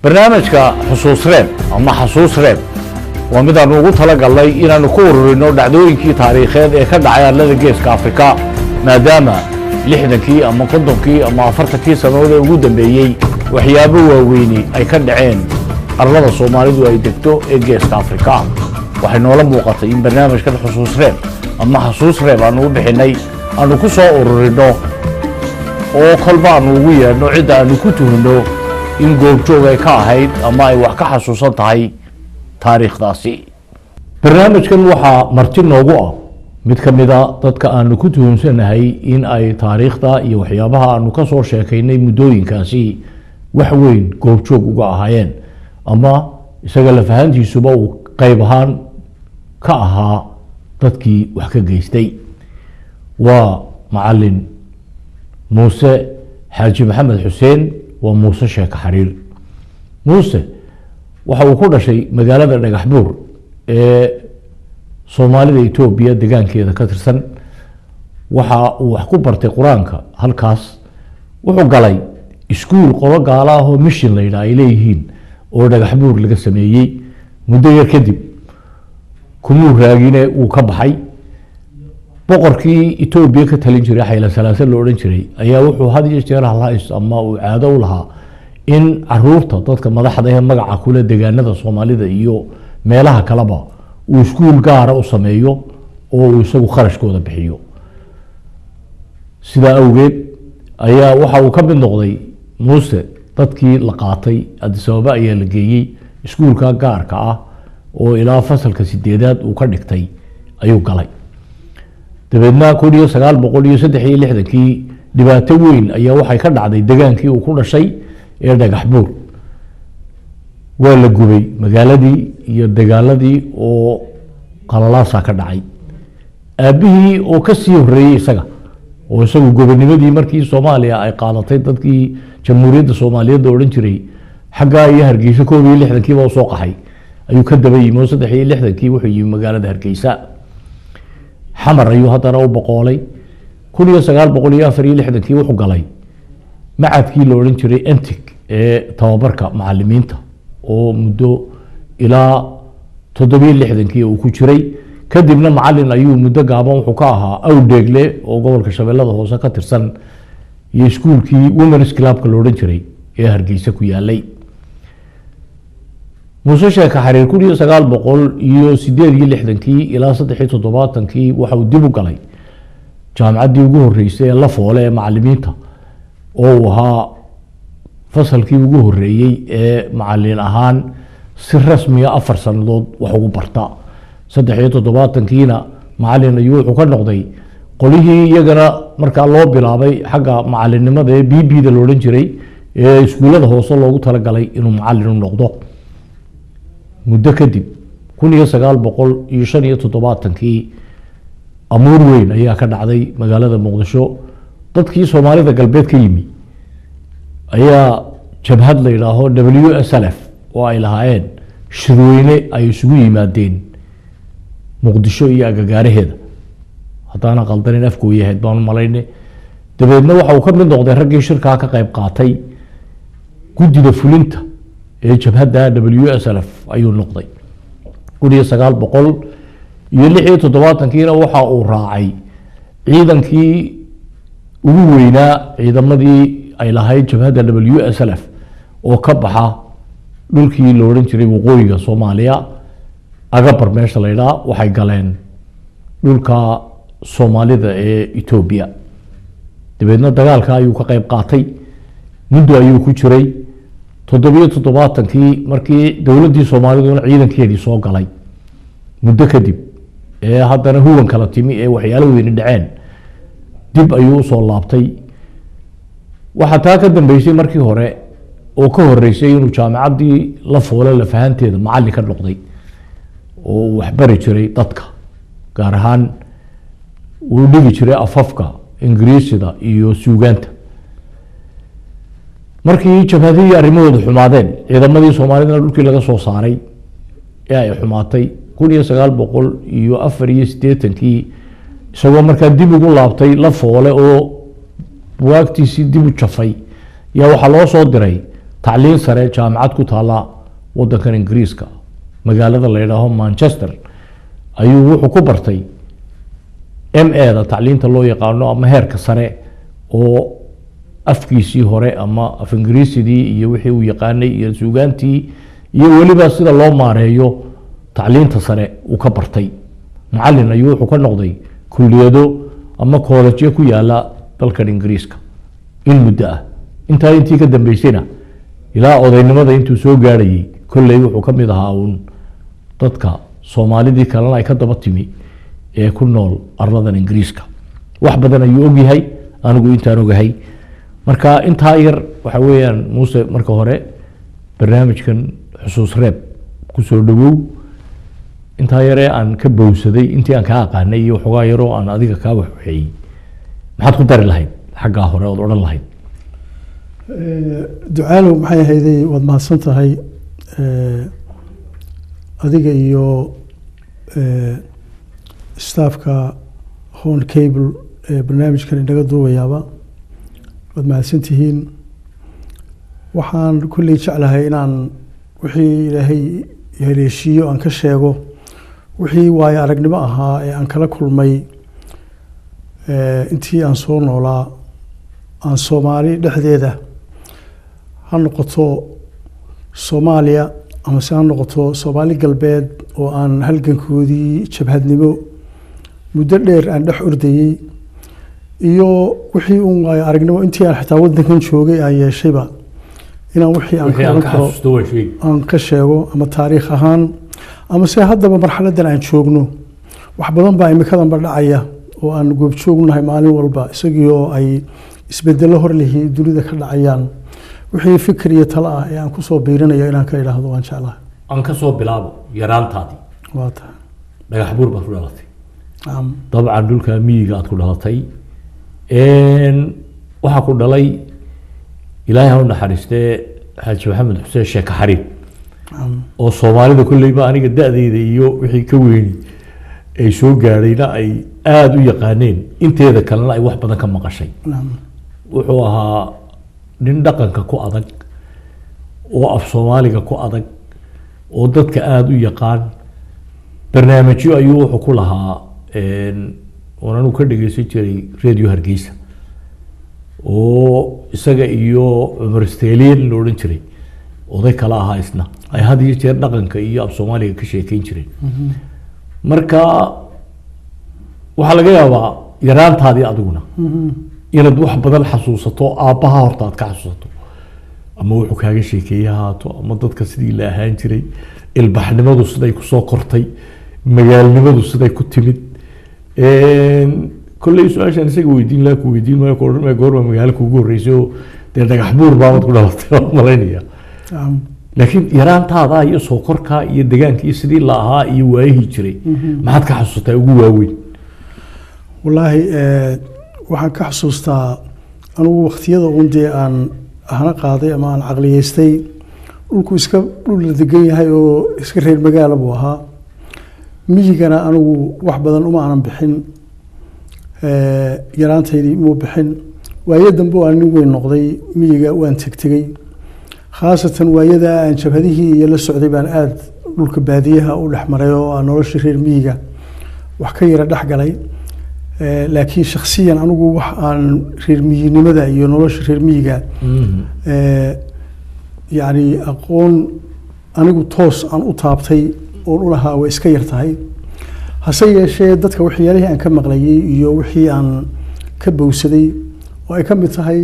Barnaamijka Xusuus Reeb ama Xasuus Reeb waa mid aanu ugu talagalnay inaanu ku ururino dhacdooyinkii taariikheed ee ka dhacay arlada Geeska Afrika, maadaama 60kii ama 50kii ama 40kii sannadood ee ugu dambeeyey waxyaabo waaweyni ay ka dhaceen arlada Soomaalidu ay degto ee Geeska Afrika. Waxay noola muuqatay in barnaamijkan Xusuus Reeb ama Xasuus Reeb aanu u bixinay aanu ku soo ururino oo kolba aanu ugu yeedhno cidda aanu ku tuhno in goobjoog ay ka ahayd ama ay wax ka xasuusan tahay taariikhdaasi. Barnaamijkan waxaa marti noogu ah mid ka mida dadka aanu ku tuhunsanahay in ay taariikhda iyo waxyaabaha aanu ka soo sheekaynay muddooyinkaasi wax weyn goobjoog uga ahaayeen, ama isaga lafahantiisuba uu qayb ahaan ka ahaa dadkii wax ka geystay. Waa Macalin Muuse Xaaji Maxamed Xuseen, waa Muuse Sheeke Xariir. Muuse waxa uu ku dhashay magaalada Dhagaxbuur ee Soomaalida Etoobiya degaankeeda ka tirsan. Waxa uu wax ku bartay Qur-aanka halkaas. Wuxuu galay iskuul qolo gaala ah oo mission la yidhaha ay leeyihiin oo Dhagaxbuur laga sameeyey. Muddo yar kadib kumuu raagine, wuu ka baxay. Boqorkii Etoobiya ka talin jiray, Xayla Salaase la odhan jiray, ayaa wuxuu had iyo jeer halhays ama uu caado u lahaa in caruurta dadka madaxda ee magaca kule degaanada Soomaalida iyo meelaha kaleba uu iskuul gaara u sameeyo oo uu isagu kharashkooda bixiyo. Sidaa awgeed ayaa waxa uu ka mid noqday Muuse dadkii la qaatay. Addis Ababa ayaa la geeyey. Iskuulka gaarka ah oo ilaa fasalka sideedaad uu ka dhigtay ayuu galay. Dabeedna 1963kii dhibaato weyn ayaa waxay ka dhacday degaankii uu ku dhashay ee Dhagax Buur. Waa la gubay magaaladii iyo dagaaladii oo qalalaasaa ka dhacay. Aabbihii oo ka sii horeeyey isaga, oo isagu gobonimadii markii Soomaaliya ay qaadatay dadkii Jamhuuriyadda Soomaaliyeed oo odhan jiray xaggaa iyo Hargeysa 61kiiba usoo qaxay, ayuu ka daba yimi oo 63kii wuxuu yimi magaalada Hargeysa. Xamar ayuu haddana u boqoolay. 1964kii wuxuu galay macadkii la odhan jiray Entig ee tababarka macalimiinta oo muddo ilaa 67kii uu ku jiray. Kadibna macalin ayuu muddo gaaban wuxuu ka ahaa Awdheegle oo gobolka Shabeellada Hoose ka tirsan iyo iskuulkii Women's Clubka la odhan jiray ee Hargeysa ku yaalay. Muuse Sheeke Xariir 1968kii ilaa 73kii waxa uu dib u galay jaamacaddii ugu horeysay ee La Foole ee macalimiinta, oo uu ahaa fasalkii ugu horeeyey ee macalin ahaan si rasmiya 4 sannadood wax ugu barta. 73kiina macalin ayuu wuxuu ka noqday qolihii iyagana markaa loo bilaabay xagga macalinimada ee BB da la odhan jiray ee iskuullada hoose loogu talagalay inuu macalin u noqdo. Muddo kadib, 1975kii, amuur weyn ayaa ka dhacday magaalada Muqdisho. Dadkii Soomaalida Galbeed ka yimi ayaa jabhad la yidhaaho WSLF oo ay lahaayeen shirweyne ay isugu yimaadeen Muqdisho iyo agagaaraheeda, haddaana qaldanin Afgooyahayd baan u malayne. Dabeedna waxa uu ka mid noqday raggii shirkaa ka qayb qaatay. Guddida fulinta ee jabhadda WSLF ayuu noqday. 1976kiina waxa uu raacay ciidankii ugu weynaa ciidamadii ay lahayd jabhadda WSLF oo ka baxa dhulkii la odhan jiray waqooyiga Soomaaliya, Agabar meesha la yidhaha. Waxay galeen dhulka Soomaalida ee Etoobiya. Dabeedna dagaalka ayuu ka qayb qaatay, muddo ayuu ku jiray. 77kii markii dowladdii Soomaaliduna ciidankeedii soo galay muddo kadib ee haddana huwan kala timi ee waxyaalo weyni dhaceen, dib ayuu usoo laabtay. Waxaa taa ka dambeysay markii hore oo ka horeysay inuu jaamacaddii La Foole lafahanteeda macallin ka noqday oo uu waxbari jiray dadka, gaar ahaan uu dhigi jiray afafka Ingiriisida iyo suugaanta. Markii jabhadihii arrimahooda xumaadeen, ciidamadii Soomaalidana dhulkii laga soo saaray ee ay xumaatay, 1984kii isagoo markaa dib ugu laabtay La Foole oo buwaagtiisii dib u jafay, yaa waxaa loo soo diray Tacliin sare jaamacad ku taala wadankan Ingiriiska, magaalada la yidhaaho Manchester, ayuu wuxuu ku bartay MA da, tacliinta loo yaqaano ama heerka sare, oo afkiisii hore ama af Ingiriisidii iyo wixii uu yaqaanay iyo suugaantii iyo weliba sida loo maareeyo tacliinta sare uu ka bartay. Macalin ayuu wuxuu ka noqday kulliyado ama koolejyo ku yaala dalkan Ingiriiska in muddo ah. Intaa intii ka dambeysayna, ilaa odaynimada intuu soo gaarhayay, kolley wuxuu ka mid ahaa uun dadka Soomaalidii kalena ay ka daba timi ee ku nool arladan Ingiriiska. Wax badan ayuu ogyahay, anigu intaan ogahay. Marka intaa yar waxa weeyaan, Muuse, marka hore barnaamijkan Xusuus Reeb kusoo dhawow. Intaa yaree aan ka bowsaday, intii aan kaa aqaanay iyo waxoogaa yaroo aan adiga kaa waxwaxeeyey, maxaad ku dari lahayd xaggaa hore ood odhan lahayd? Ducaalow, maxay ahayday, waad mahadsan tahay adiga iyo staffka Horn Cable ee barnaamijkan inaga duubayaaba, waad mahadsan tihiin. Waxaan kulley jeclahay inaan wixii Ilaahay haleeshiiyo aan ka sheego wixii waayo aragnimo ahaa ee aan kala kulmay intii aan soo noolaa, aan Soomaali dhexdeeda ha noqoto, Soomaaliya amase ha noqoto Soomaali Galbeed, oo aan halgankoodii jabhadnimo muddo dheer aan dhex ordayey, iyo wixii uun waayo aragnimo intii aan xitaa waddankan joogay aan yeeshayba, inaan wixii aan wixii ka aan oran ka karo xasuusto waan sheegi. Aan ka sheego, ama taariikh ahaan ama se haddaba marxaladan aan joogno. Wax badan baa imikadanba dhacaya oo aan goobjoognahay maalin walba, isagii oo ay isbedelo hor lihi dunida ka dhacayaan. Wixii fikir iyo talo ah ee aan kusoo biirinayo inaan ka idhaahdo waan jeclahay. Aan ka soo bilaabo yaraantaadii. Waa tahay. Dhagax Buur baad ku dhalatay. Nacam. Dabcan dhulka miyiga aad ku dhalatay. Waxaa ku dhalay, Ilaahay ha u naxariistee, Xaaji Maxamed Xuseen Sheeke Xariir, Nacam. oo Soomaalida kolleyba aniga da-deyda iyo wixii ka weyni ay soo gaadhayna ay aada u yaqaaneen, inteeda kalena ay wax badan ka maqashay. Nacam. Wuxuu ahaa nin dhaqanka ku adag oo af Soomaaliga ku adag oo dadka aada u yaqaan. Barnaamijyo ayuu wuxuu ku lahaa oon anigu ka dhegeysan jiray Radio Hargeysa, oo isaga iyo Cumar Stelian la odhan jiray, oday kale ahaa isna, ay had iyo jeer dhaqanka iyo af Soomaaliga ka sheekeyn jireen. Marka waxaa laga yaabaa yaraantaadii adiguna inaad wax badan xasuusato, aabbaha horta aad ka xasuusato, ama wuxuu kaaga sheekeeye ha ahaato, ama dadka sidii la ahaan jiray, ilbaxnimadu siday kusoo kortay, magaalnimadu siday ku timid. Kolley su-aashaan isaga weydiin lahaa ku weydiin maayo, ku odhan maayo goorma magaalo kuugu horreysay, oo dee Dhagax Buur baabad ku dhalatay waan malaynaya. Nacam. Laakiin yaraantaada iyo soo korkaa iyo degaanka iyo sidii la ahaa iyo waayihii jiray, maxaad ka xasuusataa ugu waaweyn? Wallaahi, waxaan ka xasuustaa anigu waktiyada uun dee aan hana qaaday ama aan caqliyeystay, dhulku iska dhul la degan yahay oo iska reer magaala buu ahaa. Miyigana anigu wax badan uma aanan bixin, yaraantaydii muu bixin. Waayo dambe oo aan nin weyn noqday miyiga waan tegtegey, khaasatan waayada aan jabhadihii iyo la socday baan aada dhulka baadiyaha u dhex maray oo aan nolosha reer miyiga wax ka yara dhex galay. Laakiin shakhsiyan anigu wax aan reer miyinimada iyo nolosha reer miyiga yacni aqoon anigu toos aan u taabtay oon u lahaa way iska yar tahay. Hase yeeshee dadka waxyaalihii aan ka maqlayay iyo wixii aan ka bowsaday, oo ay ka mid tahay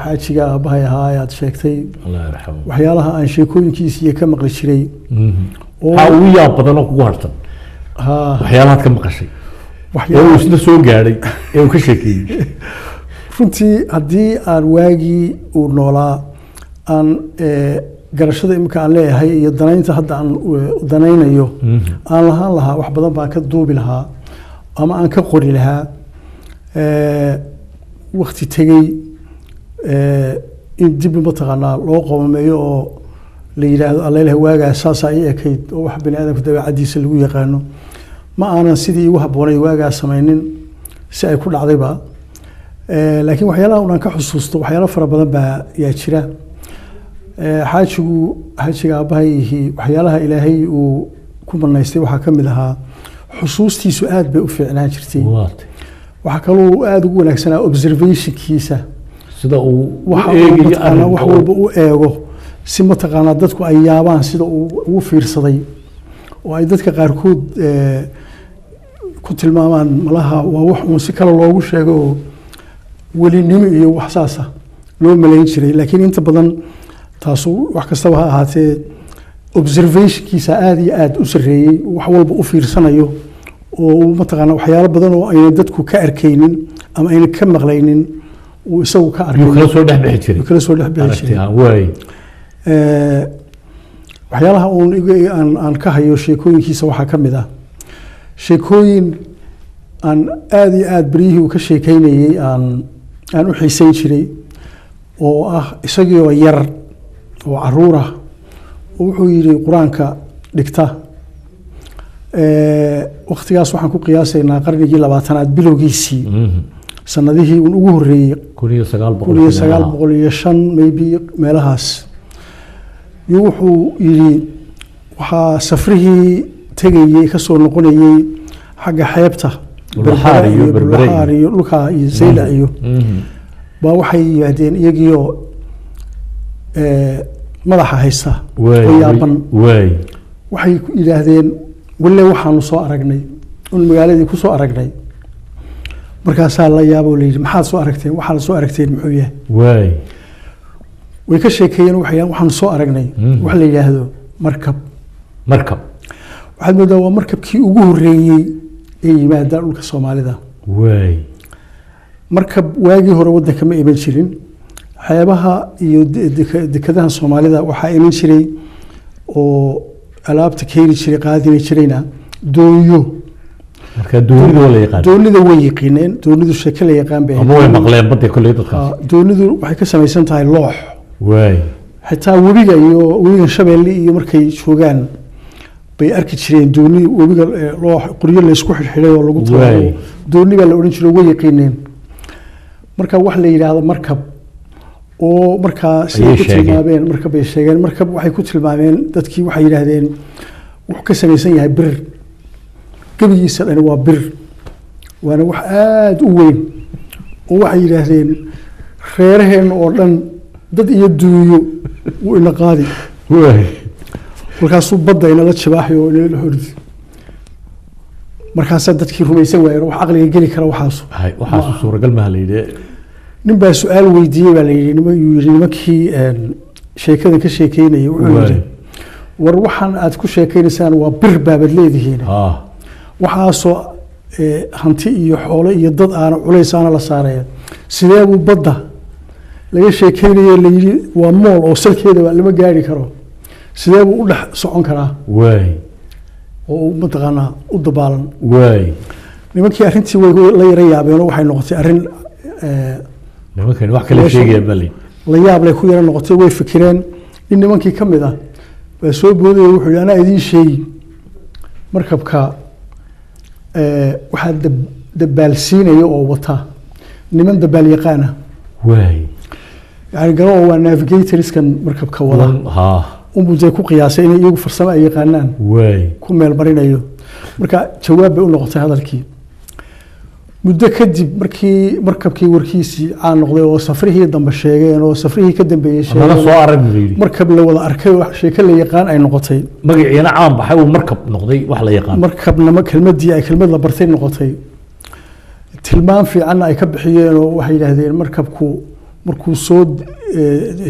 xaajiga aabbahay ahaa ee aad sheegtay, Allah yarxamu, waxyaalaha aan sheekooyinkiisa iyo ka maqli jiray oo maxaa ugu yaab badan oo kugu harsan ha waxyaalahaad ka maqashay ee uu waxyaalaha isla soo gaadhay ee uu ka sheekeeyey? Runtii haddii aan waagii uu noolaa aan garashada imika aan leeyahay iyo danaynta hadda aan danaynayo aan lahaan lahaa, wax badan baan ka duubi lahaa ama aan ka qori lahaa. Wakti tegey in dib mataqaanaa loo qomameeyo oo la yidhaahdo allailah waagaa saasaa ii ekayd, oo wax bani aadamka dabeecaddiisa lagu yaqaano, ma aanan sidii igu habboonay waagaa samaynin si ay ku dhacdayba. Laakiin waxyaalaha un aan ka xusuusto waxyaalo fara badan baa yaa jira. Xaajigu, xaajiga aabbahayihi, waxyaalaha Ilaahay uu ku manaystay waxaa ka mid ahaa xusuustiisu aad bay u fiicnaan jirtay. Waxaa kaloo aada ugu wanaagsanaa observationkiisa, sida uu u waxa uu eegayo mataqaanaa wax arrinka walba u eego si mataqaanaa dadku ay yaabaan sida uu ugu fiirsaday, oo ay dadka qaarkood ku tilmaamaan malaha waa wax uun si kale loogu sheego oo welinimo iyo wax saasa loo malayn jiray. Laakiin inta badan taasu wax kastaba ha ahaatee, observationkiisa aada iyo aada u sarreeyey, wax walba u fiirsanayo oo uu mataqaanaa waxyaalo badan oo ayna dadku ka arkaynin ama ayna ka maqlaynin uu isagu ka yuu arkay, kala soo dhex bixi jiray uu kala soo dhex bixi aragti jiray. ahaan waay. Waxyaalaha uun aan ka hayo sheekooyinkiisa waxaa ka mid ah sheekooyin aan aada iyo aada beryihii uu ka sheekeynayey aan u xiiseyn jiray, oo ah isagii oo yar oo caruur ah oo wuxuu yidhi qur-aanka dhigta. Wakhtigaas waxaan ku qiyaasaynaa qarnigii 20aad bilowgiisii, sanadihii uun ugu horreeyey, 1900 1905 maybe meelahaas. Iyo wuxuu yidhi waxaa safrihii tegayey ka soo noqonayey xagga xeebta Bullaxaar iyo Berbera Berbere iyo- Bullaxaar iyo dhulkaa iyo Sayla iyo baa waxay yidhaahdeen iyagiioo madaxa haysta oo yaaban, waxay ku yidhaahdeen walle waxaanu soo aragnay un magaaladii ku soo aragnay. Markaasaa la yaaboo la yidhi maxaad soo aragteen, waxaa la soo aragteen muxuu yahay? Way ka sheekeeyeen, waxay yidhahdeen waxaanu soo aragnay wax la yidhaahdo markab. Markab. Waxaad moodaa waa markabkii ugu horreeyey ee yimaada dhulka Soomaalida. Markab waagii hore waddanka ma iman jirin. Xeebaha iyo dekadaha Soomaalida waxaa iman jiray oo alaabta keeni jiray, qaadini jirayna doonyo. Marka doonida waa la yaqaan. Doonida way yiqiineen, doonidu sheeke la yaqaan bay ama way maqleen badda kolley dadkaas. Doonidu waxay ka samaysan tahay loox. Xitaa webiga iyo webiga Shabeelle iyo markay joogaan bay arki jireen dooni webiga, loox qoryo laysku xidhxidhay oo lagu talaalo. Dooni baa la odhan jiray, way yaqiineen. Marka wax la yidhaahdo markab oo markaa siday Ayay ku sheegeen. tilmaameen markab bay sheegeen. Markab waxay ku tilmaameen dadkii, waxay yidhaahdeen wuxuu ka samaysan yahay bir, gebigiisa dhani waa bir, waana wax aada u weyn, oo waxay yidhaahdeen reeraheenna oo dhan dad iyo duunyo wuu ina qaadi, markaasuu badda inala jibaaxay oo inala dhex ordi. Markaasaa dadkii rumaysan waayeen, wax caqliga geli kara waxaasu Hay, waxaas suuragal maha la yidhi. Nin baa su-aal weydiiyey baa la yidhi, yuu yidhi nimankii sheekadan ka sheekeynayay wuxuu yidhi war waxaan aad ku sheekeynaysaan waa bir baabad leedihiin, waxaasoo hanti iyo xoolo iyo dad aana culays aana la saaraya, sidee buu badda laga sheekeynayo la yidhi waa mool oo salkeeda lama gaari karo, sidee buu u dhex socon karaa oo uu mataqaanaa u dabaalan? Nimankii arrintii way la yara yaabeen oo waxay noqotay arrin Nimankani wax kale sheegayaan baa la yidhi. La yaab lay ku yara noqotay. Way fikireen. Nin nimankii ka mid ah baa soo boodaya, wuxuu yidhi anaa idiin sheegi markabka, waxaa dabaalsiinaya oo wata niman dabaal yaqaana. Yani garo oo waa navigatorskan markabka wada unbuu dee ku qiyaasay inay iyagu farsamo ay yaqaanaan ku meel marinayo. Marka jawaab bay u noqotay hadalkii. Muddo kadib markii markabkii warkiisii caan noqday oo safrihii dambe sheegeen oo safrihii ka dambeeyey Nala sheegeen, soo arag buu yidhi. markab la wada arkay oo sheeko la yaqaan ay noqotay, magaciina caan baxay, uu markab noqday wax la yaqaan. Markabnama kelmadii ay kelmad la bartay noqotay, tilmaam fiicanna ay ka bixiyeen oo waxay yidhaahdeen markabku markuu soo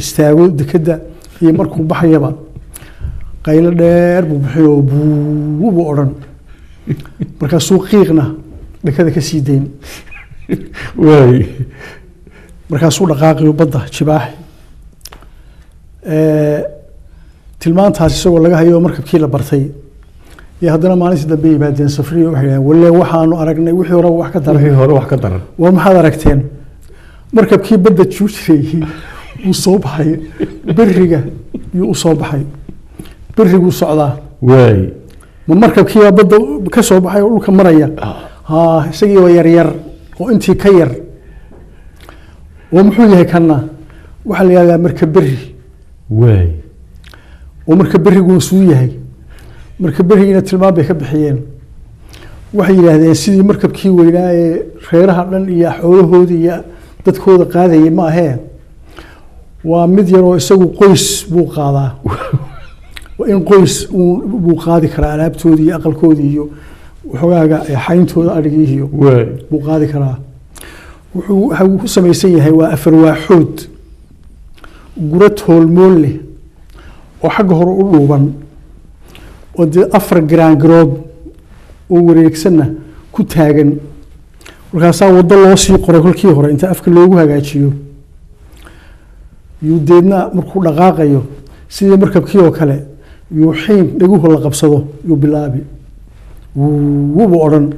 istaago dekedda iyo markuu baxayaba qaylo dheer buu bixiyo oo buu buu odhan, markaasuu qiiqna dhakada ka sii dayn, markaasuu dhaqaaqiyo badda jibaaxi. Tilmaantaas isagoo laga hayo oo markabkii la bartay iyo haddana maalintii dambe yimaadeen safriyo, waxay yidhahdeen walle waxaanu aragnay wixii hore wax ka daran. Wixii hore wax ka daran. War maxaad aragteen? Markabkii badda juu jiray wuu soo baxay, beriga yuu u soo baxay, beriguu socdaa. Ma markabkiibaa badda ka soo baxay oo dhulka maraya? Haa, isagii oo yaryar oo intii ka yar. Oo muxuu yahay kanna? Waxaa la yidhahdaa markab beri. Waay. Oo marka berrigu suu yahay, marka berrigiina tilmaam bay ka bixiyeen. Waxay yidhaahdeen sidii markabkii weynaa ee reeraha dhan iyo xoolahooda iyo dadkooda qaadayay ma ahee, waa mid yaroo isagu qoys buu qaadaa, waa in qoys buu qaadi karaa alaabtoodii iyo aqalkoodii iyo waxoogaaga xayntooda adhigii iyo buu qaadi karaa. Wuxuu waxa uu ku samaysan yahay waa afar waaxood guro toolmoon leh oo xagga hore u dhuuban, oo dee afar garaangarood oo wareegsanna ku taagan. Markaasaa waddo loo sii qoray kolkii hore inta afka loogu hagaajiyo, yuu deedna markuu dhaqaaqayo sidii markabkii oo kale yuu xiin dhaguhu la qabsado yuu bilaabi, wubu odhan.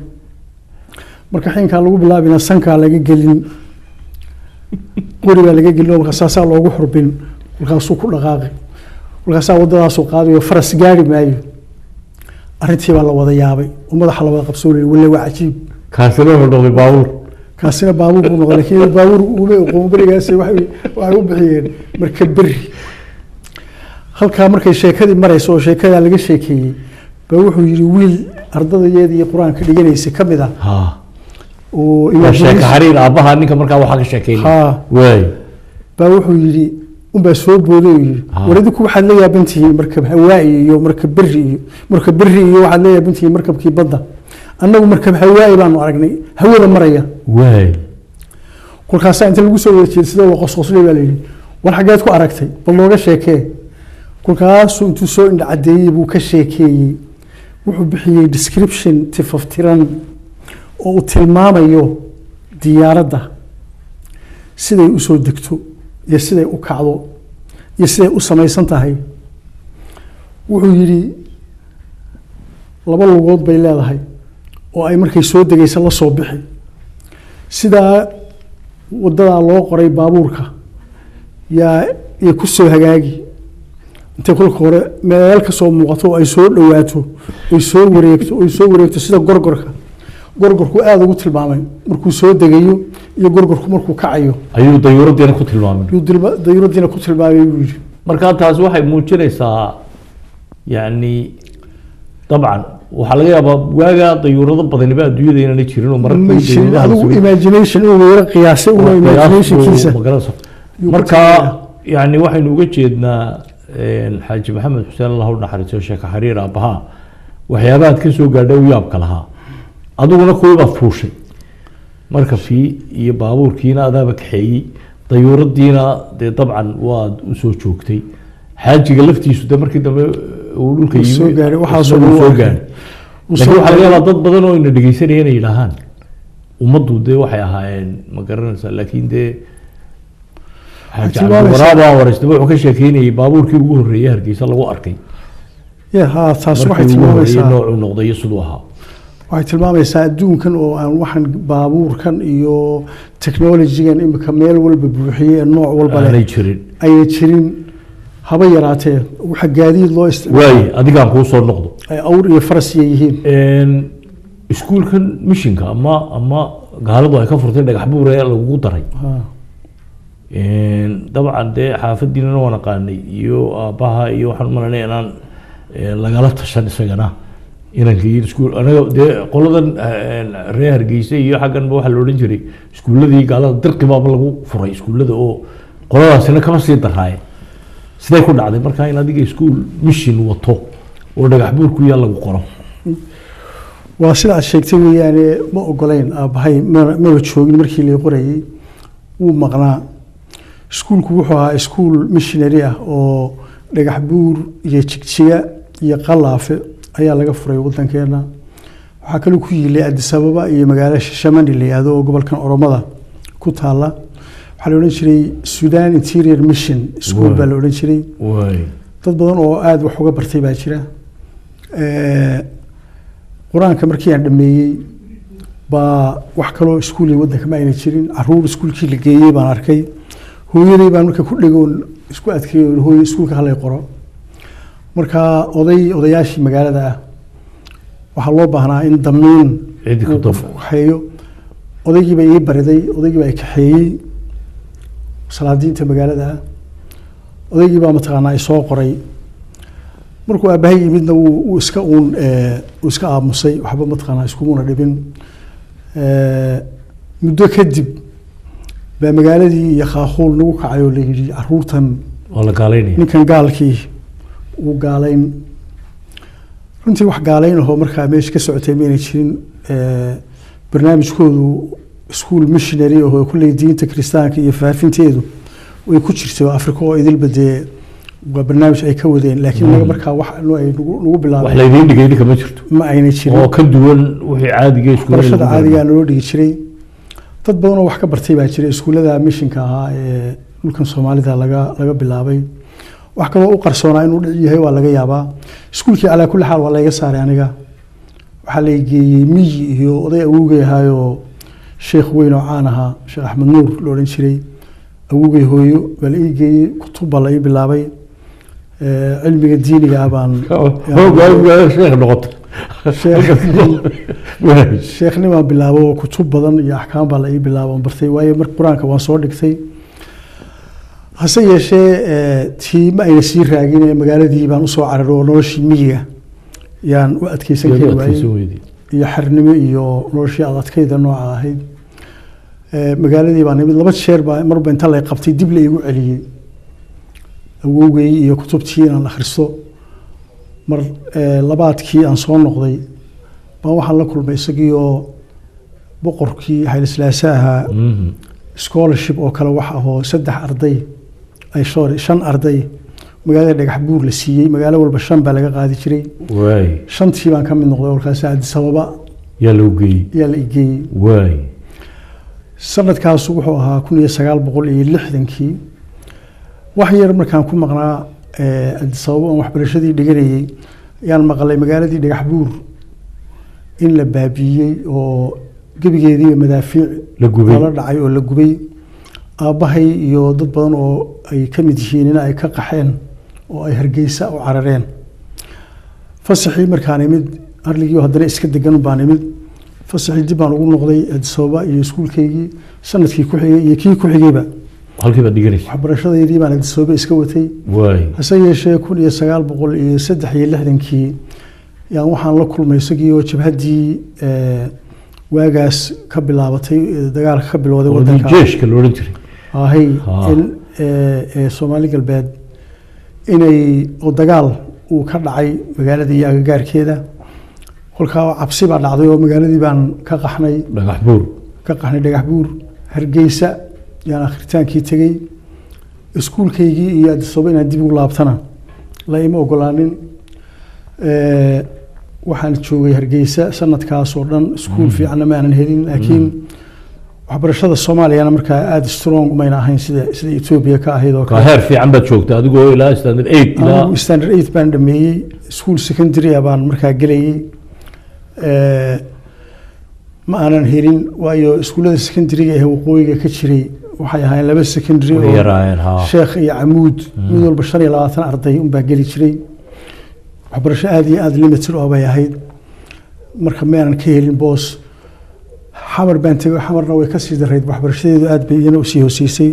Marka xiinkaa lagu bilaabina sankaa laga gelin, qori baa laga gelin oo markaasaasaa loogu xurbin, markaasuu ku dhaqaaqi, markaasaa waddadaasuu qaadayo, faras gaari maayo. Arrintii baa la wada yaabay oo madaxa la wada qabsoonayay, walle waa cajiib. Kaasina wuxuu noqday baabuur. Kaasina baabuur buu noqday, laakiin baabuur uma aqoon berigaasi. Waxay u bixiyeen marka berri. Halkaa markay sheekadii marayso oo sheekadaa laga sheekeeyey baa wuxuu yidhi wiil ardadayeedii qur-aanka dhiganaysay ka mid ah oo Waa sheeka xariir aabbaha ninka markaa waxaa ka sheekeynay. Waay. Baa wuxuu yidhi unbaa soo booday oo yidhi, war idinku waxaad la yaaban tihiin markab hawaa'i iyo markab berri iyo markab berri iyo waxaad la yaaban tihiin markabkii badda, annagu markab hawaa'i baanu aragnay hawada maraya. Kolkaasaa inta lagu soo wada jeedsadoo la qosqoslay baa la yidhi, war xaggeed ku aragtay, bal nooga sheekee. Kolkaasuu intuu soo indha caddeeyey buu ka sheekeeyey. Wuxuu bixiyey description tifaftiran oo uu tilmaamayo diyaaradda siday u soo degto iyo siday u kacdo iyo siday u samaysan tahay. Wuxuu yidhi laba lugood bay leedahay oo ay markay soo degaysa la soo bixi, sidaa waddadaa loo qoray baabuurka yaa iyo ku soo hagaagi, intay kolka hore meel ka soo muuqato oo ay soo dhowaato, oy soo wareegto, oy soo wareegto sida gorgorka. Gorgorku aada ugu tilmaamay markuu soo degayo iyo gorgorku markuu kacayo. Ayuu dayuuradiina ku tilmaamay. Yuu dayuuradiina ku tilmaamay buu yidhi. Marka taasi waxay muujinaysaa, yacni dabcan waxaa laga yaabaa waagaa dayuurado badaniba adduunyada inaanay jirin oo mararka Ma jirin, adigu imagination inuu yaro qiyaasay una imaginationkiisa magaranaysa. Yuu ku Marka tilmaamaya. Yani waxaynu uga jeednaa Xaaji Maxamed Xuseen, Allah u naxariisto, sheeka xariir aabbahaa waxyaabahaad ka soo gaadhay u yaabka lahaa, adiguna kuwii baad fuushay, markabkii iyo baabuurkiina adaaba kaxeeyey, dayuuradiina dee dabcan waad usoo joogtay. Xaajiga laftiisu dee markii dambe uu dhulka Uu soo yimi, gaadhay, waxaasoo isna dhan wuu wuu soo arkay. gaadhay. Uu Laakiin soo waxaa laga gaadhay. yaabaa dad badan oo ina dhegeysanaya inay yidhaahaan ummaddu dee waxay ahaayeen ma garanaysaa, laakiin dee Xaaji Tilmaamaysaa. Cabdiwaraab aan wareystay wuxuu ka sheekeynayay baabuurkii ugu horreeyey Hargeysa lagu arkay. Ya ha, taas waxay Markii ugu horreeyey tilmaamaysaa noocuu noqday iyo siduu ahaa. Waxay tilmaamaysaa adduunkan oo aan waxaan baabuurkan iyo technologygan imika meel walba buuxiyey ee nooc walba aanay leh jirin, ayna jirin haba yaraatee waxa gaadiid loo isticmaalo Waaye adigaan kuu soo noqdo. Ay awr iyo faras iyo yihiin. Iskuulkan mishinka ama gaaladu ay ka furtay Dhagax Buur ee lagugu daray, dabcan dee xaafadiinana waan aqaanay iyo aabbaha iyo waxaan u malaynaya inaan lagala tashan isagana inanka iyo iskuul. Anaga dee qoladan reer Hargeysa iyo xagganba waxaa la odhan jiray iskuulladii gaalada dirqi baaba lagu furay iskuullada, oo qoladaasina kama sii daraaye. Sidee ku dhacday markaa in adiga iskuul mission wato oo Dhagax Buur ku yaal lagu qoro? Waa sida aad sheegtay weeyaane, ma ogolayn aabbahay, mana joogin markii lay qorayay, wuu maqnaa. Iskuulku wuxuu ahaa iskuul missionary ah oo Dhagax Buur iyo Jigjiga iyo Qalaafe ayaa laga furay wadankeena. Waxaa kaloo ku yiilay Addis Ababa iyo magaalo Shishamani la yidhaahdo oo gobolkan Oromada ku taala. Waxaa la odhan jiray Sudan Interior Mission School baa la odhan jiray. Dad badan oo aada wax uga bartay baa jira. Qur-aanka markii aan dhameeyey baa wax kaloo iskuul iyo waddanka ma ayna jirin. Caruur iskuulkii la geeyey baan arkay. Hooyaday baan marka ku dhegoon isku adkeeyey oo hooyo iskuulka halay qoro. Marka oday odayaashii magaalada ah waxaa loo baahnaa in damiin Cidi ku uu qofku kaxeeyo. Odaygii baa ii bariday, odaygii baa i kaxeeyey, salaadiinta magaalada ah. Odaygii baa mataqaanaa isoo qoray. Markuu aabbahay yimidna wuu iska uun uu iska aamusay, waxba mataqaanaa iskumuna dhibin. Muddo kadib baa magaaladii iyo khaakuul nagu kacay oo la yidhi caruurtan waa la gaalaynaya, ninkan gaalkii uu gaalayn. Runtii wax gaalayn ahoo markaa meesha ka socotay mayna jirin. Barnaamijkoodu school missionary ahoo kulley diinta kiristaanka iyo faafinteedu way ku jirtay oo Afrika oo idilba dee waa barnaamij ay ka wadeen, laakiin naga markaa wax ay nagu wax bilaabeen laydiin dhigay idinka ma jirto, ma ayna jirin oo ka duwan wixii caadiga iskuullada barashada lagu caadigaa naloo dhigi jiray. Dad badan oo wax ka bartay baa jiray iskuullada missionka ahaa ee dhulkan Soomaalida laga bilaabay. Wax kaloo u qarsoonaa inuu dhici yahay waa laga yaabaa. Iskuulkii calaa kulli xaal waa layga saaray aniga. Waxaa lay geeyey miyi iyo oday awowgay ahaayoo sheekh weyn oo caan ahaa, Sheekh Axmed Nuur la odhan jiray, awowgay hooyo baa la ii geeyey. Kutub baa la ii bilaabay. Cilmiga diiniga ah baan Hooga sheekh noqoto. Sheekhnibaan bilaabo oo kutub badan iyo axkaam baa la ii bilaabo oon bartay, waayo mar qur-aanka waan soo dhigtay. Hase yeeshee tii ma ayna sii raagin ee magaaladii baan usoo cararay oo noloshii miyiga yaan u adkeysan kari waayey iyo xernimo iyo noloshii ad adkayda nooca ahayd. Magaaladii baan imid. Laba jeer baa marba inta lay qabtay dib la iigu celiyey awowgay iyo kutubtii inaan akhristo. Mar labaadkii aan soo noqday baan waxaan la kulmay isagii oo boqorkii Xaylislaase ahaa scholarship oo kale wax ahoo saddex arday ay, sorry, shan arday magaalada Dhagax Buur la siiyey. Magaalo walba shan baa laga qaadi jiray. Shantii baan ka mid noqday. Kolkaas Addis Ababa yaa lagu geeyey. Yaa la igeeyey. Sanadkaasu wuxuu ahaa 1960-kii. Wax yar markaan ku maqnaa Addis Ababa oon waxbarashadii dhiganayey ayaan maqlay magaaladii Dhagax Buur in la baabiiyey oo gebigeediiba madaafiic la gubay, lala dhacay oo la gubay. Aabbahay iyo dad badan oo ay ka mid yihiin in ay ka qaxeen oo ay Hargeysa u carareen. Fasaxii markaan imid, arligii haddana iska degan baan imid. Fasaxii dib baan ugu noqday Addis Ababa iyo iskuulkaygii. Sanadkii ku xigay iyo kii ku xigayba halkii baad dhiganaysa. Waxbarashadeydii baan Addis Ababa iska watay. Hase yeeshee 1963-kii yaan waxaan la kulmay isagii oo jabhaddii waagaas ka bilaabatay dagaalka ka bilowday waddanka, jeeshka la odhan jiray. Ahay in Soomaali Galbeed inay oo dagaal uu ka dhacay magaalada iyo agagaarkeeda. Kolkaa cabsi baa dhacday oo magaaladii baan ka qaxnay. Dhagax Buur. Ka qaxnay Dhagax Buur. Hargeysa yaan akhritaankii tegey. Iskuulkaygii iyo Addis Ababa inaan dib ugu laabtana la ima ogolaanin. Waxaan joogay Hargeysa sanadkaas oo dhan. Iskuul fiicanna ma aanan helin, laakiin waxbarashada Soomaaliyana markaa aada strong umayna ahayn sida Etoobiya ka ahayd oo ka heer fiican baad joogtay adigoo ilaa standard 8 ilaa Anigu standard 8 baan dhameeyey. Iskuul secondary ah baan markaa gelayey. Ma aanan helin, waayo iskuullada secondary-ga ee waqooyiga ka jiray waxay ahaayeen laba secondary way oo yaraayeen ha. Sheekh iyo Camuud, mid walba 25 arday unbaa geli jiray. Waxbarasho aada iyo aada limited oo bay ahayd. Marka ma aanan ka helin boos. Xamar baan tegay. Xamarna way kasii darayd, waxbarashadeedu aad bay iyana usii hooseysay.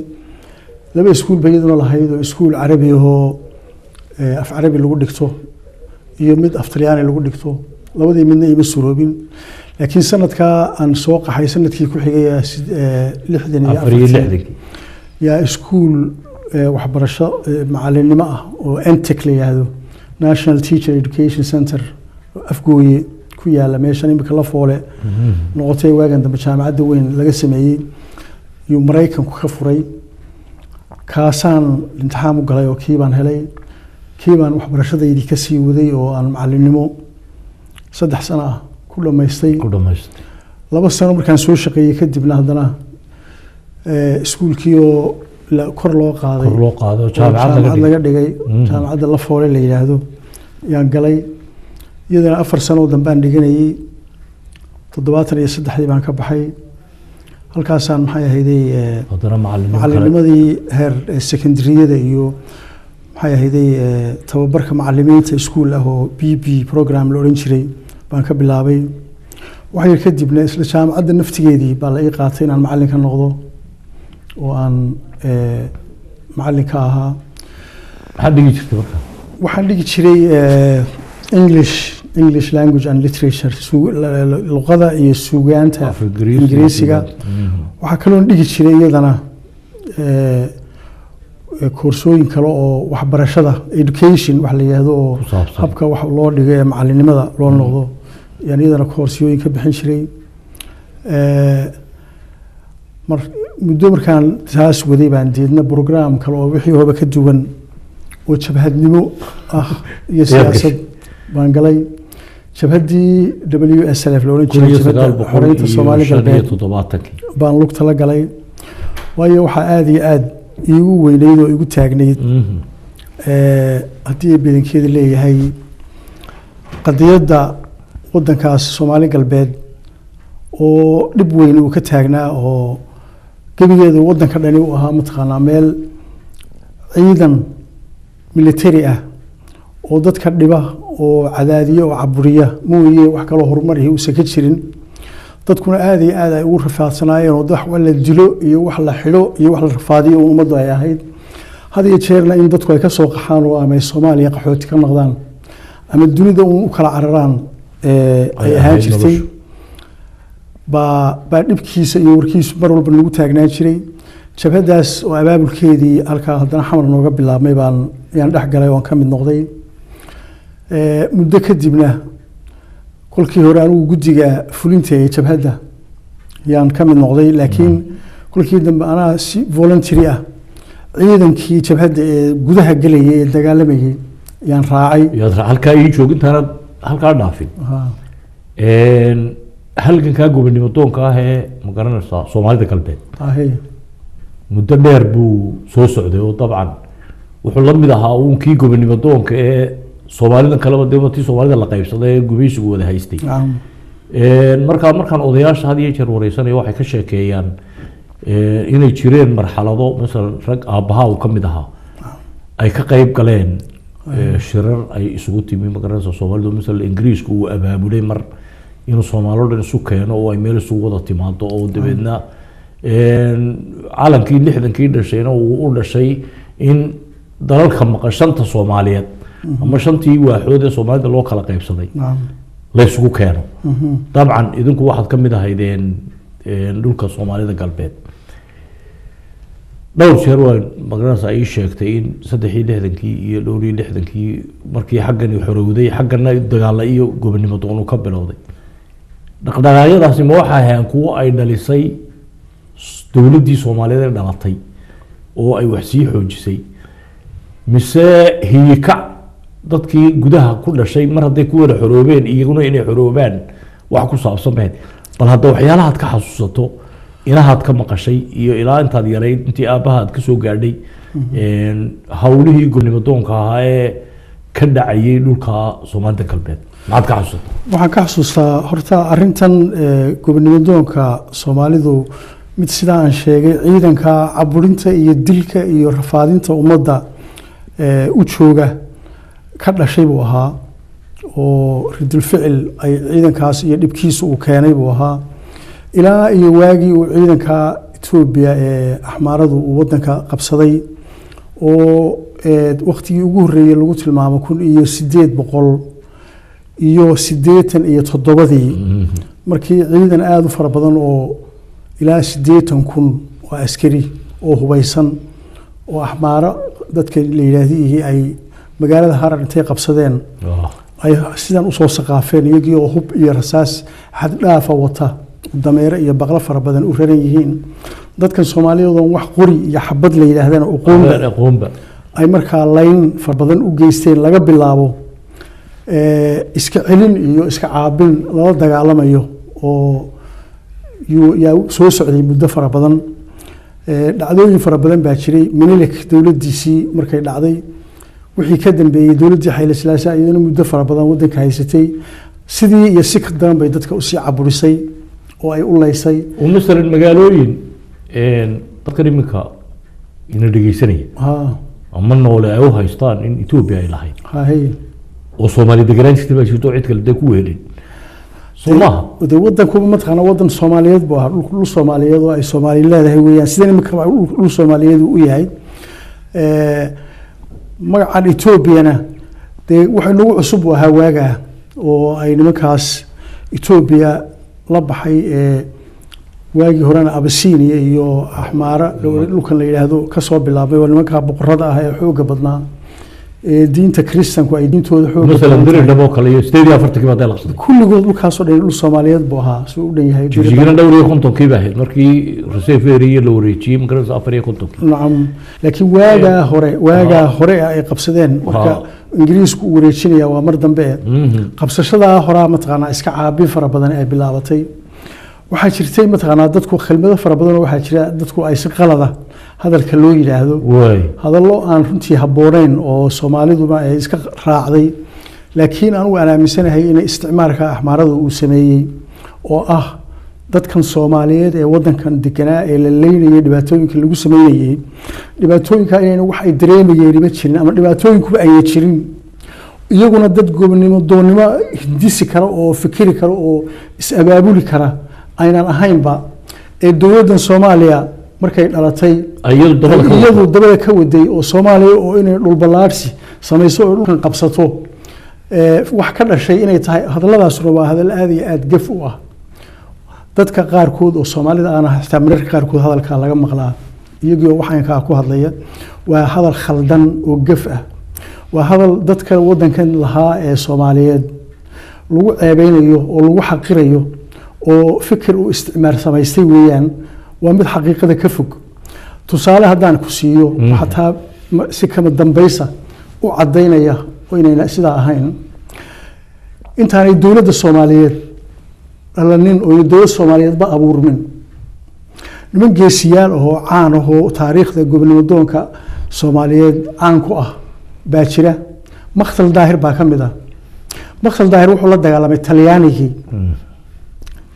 Laba iskuul bay iyaduna lahayd oo iskuul carabi ahoo af carabi lagu dhigto iyo mid af Talyaani lagu dhigto. Labadii midna ima suroobin, laakiin sanadkaa aan soo qaxay sanadkii ku xigay lixdan iyo afar iyo afartii lixdankii yaa iskuul waxbarasho macalinimo ah oo NTEC la yidhaahdo, National Teacher Education Center, oo Afgooye ku yaala, meeshan imika la foole noqotay, waagan dambe jaamacadda weyn laga sameeyey, yuu Maraykanku ka furay. Kaasaan imtixaan u galay oo kii baan helay. Kii baan waxbarashadaydii kasii waday oo aan macalinimo 3 sano ah ku dhammaystay. Ku dhamaystay. 2 sano markaan soo shaqeeyey kadibna haddana iskuulkii oo kor loo qaaday, kor loo qaado oo jaamacad laga jaamacad dhigay. Laga dhigay jaamacadda la foole la yidhaahdo yaan galay. Iyadana 4 sano oo dambaan dhiganayey. 73-dii baan ka baxay. Halkaasaan maxay ahayday haddana macalinimo kale. Macalinimadii heer secondaryada iyo maxay ahayday tababarka macalimiinta iskuul ah oo BP program la odhan jiray baan ka bilaabay. Wax yar kadibna isla jaamacadda naftigeedii baa la ii qaatay inaan macallin ka noqdo oo aan macallin ka ahaa. Maxaad dhigi jirtay marka? Waxaan dhigi jiray English language and literature, luqada iyo suugaanta Af Ingiriisi. Ingiriisiga. Waxaa kaloon dhigi jiray iyadana koorsooyin kale oo waxbarashada, education wax la yidhaahdo, oo ku saabsan habka wax loo dhigo ee macalinimada loo noqdo, yaan iyadana koorsooyin ka bixin jiray. Mar muddo markaan taas waday baan deedna program kale oo wixii horeba ka duwan oo jabhadnimo ah iyo Ayaad siyaasad baan galay, jabhaddii WSLF la odhan kun jiray, iyo jabhadda sagaal boqol xoreynta iyo Soomaali shan iyo Galbeed toddobaatankii baan lugta la galay, waayo waxaa aada iyo aada iigu weynayd oo igu taagnayd haddii ay badankeeda leeyahay qadiyadda waddankaas Soomaali Galbeed oo dhib weyn uu ka taagnaa, oo gebigeeda waddanka dhani u ahaa mataqaanaa meel ciidan military ah oo dadka dhiba oo cadaadiya oo caburiya mooye wax kaloo horumar ihi uusan ka jirin, dadkuna aada iyo aad ay ugu rafaadsanaayeen, oo wax la dilo iyo wax la xidho iyo wax la rafaadiyo uun ummaddu ay ahayd, had iyo jeerna in dadku ay ka soo qaxaan oo ama ay Soomaaliya qaxooti ka noqdaan ama dunida uun u kala cararaan ay ay ahaan ahayd jirtay noloshu. Baa dhibkiisa iyo warkiisu mar walba nagu taagnaan jiray. Jabhaddaas oo abaabulkeedii halkaa haddana Xamar nooga bilaabmay baan yaan dhex galay oon ka mid noqday. Muddo kadibna kolkii hore anigu guddiga fulinta ee jabhadda yaan ka mid noqday, laakiin kolkii dambe anaa si voluntary ah ciidankii jabhadda ee gudaha gelayay ee dagaalamayay yaan raacay. Yaad halkaa ii joog intaanad halkaa dhaafin. Halgankaa gobonimo doonka ah ee, ma garanaysaa, Soomaalida Galbeed muddo dheer buu soo socday, oo dabcan wuxuu la mid ahaa uun kii gobonimo doonka ee Soomaalidan kaleba, dee tii Soomaalida la qaybsaday ee gumaysigu wada haystay. Markaa markaan odayaasha had iyo jeer wareysanaya, waxay ka sheekeeyaan inay jireen marxalado, masalan rag aabbaha uu ka mid ahaa ay ka qayb galeen shirar ay isugu timi, ma garanaysa, Soomaalidu, masalan Ingiriisku uu abaabulay mar inuu Soomaali dhan isu keeno oo ay meel isugu wada timaado, oo dabeedna calankii 60-kii dhashayna uu u dhashay in dalalka maqan, shanta Soomaaliyeed ama shantii waaxood ee Soomaalida loo kala qaybsaday, la isugu keeno. Dabcan idinku waxaad ka mid ahaydeen dhulka Soomaalida Galbeed. Dhowr jeer waa, magaranaysaa, ii sheegtay in 63-kii iyo dhowr iyo 60-kii markii xaggani xorowday, xaggana dagaala iyo gobonimo doon uu ka bilowday. Dhaqdhaqaaqyadaasi ma waxay ahayn kuwo ay dhalisay dowladdii Soomaaliyeed ee dhalatay oo ay wax sii xoojisay, mise hiyikac dadkii gudaha ku dhashay mar hadday ku wada xoroobeen iyaguna inay xoroobaan wax ku saabsan bahayd? Bal hadda waxyaalahaad ka xasuusato, inahaad ka maqashay iyo ilaa intaad yarayd, intii aabbaha aad ka soo gaadhay, hawlihii gobonimo doonka ahaa ee ka dhacayay dhulka Soomaalida Galbeed, maxaad ka xasuusataa? Waxaan ka xasuustaa horta arrintan gobonimo doonka Soomaalidu, mid sidaa aan sheegay ciidanka caburinta iyo dilka iyo rafaadinta ummadda u jooga ka dhashay buu ahaa, oo ridul ficil ay ciidankaas iyo dhibkiisa uu keenay buu ahaa, ilaa iyo waagii uu ciidanka Etoobiya ee Axmaaradu uu wadanka qabsaday, oo wakhtigii ugu horreeyey lagu tilmaamo 1887-dii, markii ciidan aada u fara badan oo ilaa 80,000 oo askari oo hubeysan oo Axmaaro dadka la yidhaahdiihii ay magaalada Harar intay qabsadeen ay sidan usoo saqaafeen, iyagii oo hub iyo rasaas xad dhaafa wata, dameere iyo baqlo fara badan u raran yihiin, dadkan Soomaaliyeed oon wax qori iyo xabad la yidhaahdana aqoonba aqoonba ay markaa layn fara badan u geysteen, laga bilaabo iska celin iyo iska caabin lala dagaalamayo oo yaa soo socday muddo fara badan. Dhacdooyin fara badan baa jiray. Minilik dowladdiisii markay dhacday wixii ka dambeeyey, dowladdii Xayle Silaase iyadana muddo fara badan waddanka haysatay, sidii iyo si ka daran bay dadka usii caburisay oo ay u laysay. Oo masalan magaalooyin dadkan iminka ina dhegeysanaya ama noole ay u haystaan in Etoobiya ay lahayd oo Soomaali deganaan jirtay baa jirto oo cid kale dee ku wehelin, soo maaha? De wadankuba mataqaana wadan Soomaaliyeed buu ahaa, dhul Soomaaliyeed oo ay Soomaali leedahay weeyaan, sidan imika dhul Soomaaliyeed uu u yahay. Magacan Etoobiyana dee waxay nagu cusub u ahaa waagaa oo ay nimankaas Etoobiya la baxay ee waagii horena Abasiiniya iyo Axmaara dhulkan la yidhaahdo kasoo bilaabmay, waa nimankaa boqorada ah ee xoogga badnaa ee diinta Kiristanku ay diintooda xoogga masalan badan tahay. Diridhab oo kale iyo 48-kii baa dee la qabsaday. Kulligood dhulkaasoo dhan dhul Soomaaliyeed buu ahaa, suu u dhan yahay. Jigjigana dhowr iyo kontonkii baa ahayd markii reserve area la wareejiyey, magarasa, 54-kii. Nacam, laakiin waagaa hore ay qabsadeen marka Ingiriisku uu wareejinaya waa mar dambe. Qabsashadaa horaa mataqaanaa iska caabin fara badan ay bilaabatay. Waxaa jirtay mataqaanaa dadku kelmado fara badan oo waxaa jira dadku ay si qalada hadalka loo yidhaahdo, hadallo aan runtii habboonayn oo Soomaaliduba ay iska raacday, laakiin anugu aan aaminsanahay in isticmaalka Axmaarada uu sameeyey oo ah dadkan Soomaaliyeed ee wadankan deganaa ee la leynayay, dhibaatooyinka lagu sameynayay, dhibaatooyinka inayna wax ay dareemayeen ma jirin ama dhibaatooyinkuba ayna jirin, iyaguna dad gobonimo doonnimo hindisi kara oo fikiri kara oo is-abaabuli kara aynan ahaynba, ee dowladdan Soomaaliya markay dhalatay iyadu dabada ka iyadu dabada ka waday oo Soomaaliya oo inay dhulballaarsi samayso oo dhulkan qabsato wax ka dhashay inay tahay. Hadalladaasuna waa hadal aad iyo aad gaf u ah. Dadka qaarkood oo Soomaalida aana xitaa mararka qaarkood hadalkaa laga maqlaa iyagoo waxaankaa ku hadlaya. Waa hadal khaldan oo gaf ah, waa hadal dadka wadankan lahaa ee Soomaaliyeed lagu ceebeynayo oo lagu xaqirayo oo fikir uu isticmaar samaystay weeyaan. Waa mid xaqiiqada ka fog. Tusaale haddaan ku siiyo, xataa si kama dambaysa u caddaynaya oo inayna sidaa ahayn, intaanay dowladda Soomaaliyeed dhalanin oo dowlad Soomaaliyeedba abuurmin, niman geesiyaal ahoo caan ahoo taariikhda gobonimo doonka Soomaaliyeed caan ku ah baa jira. Makhtal Daahir baa ka mid ah. Makhtal Daahir wuxuu la dagaalamay Talyaanigii,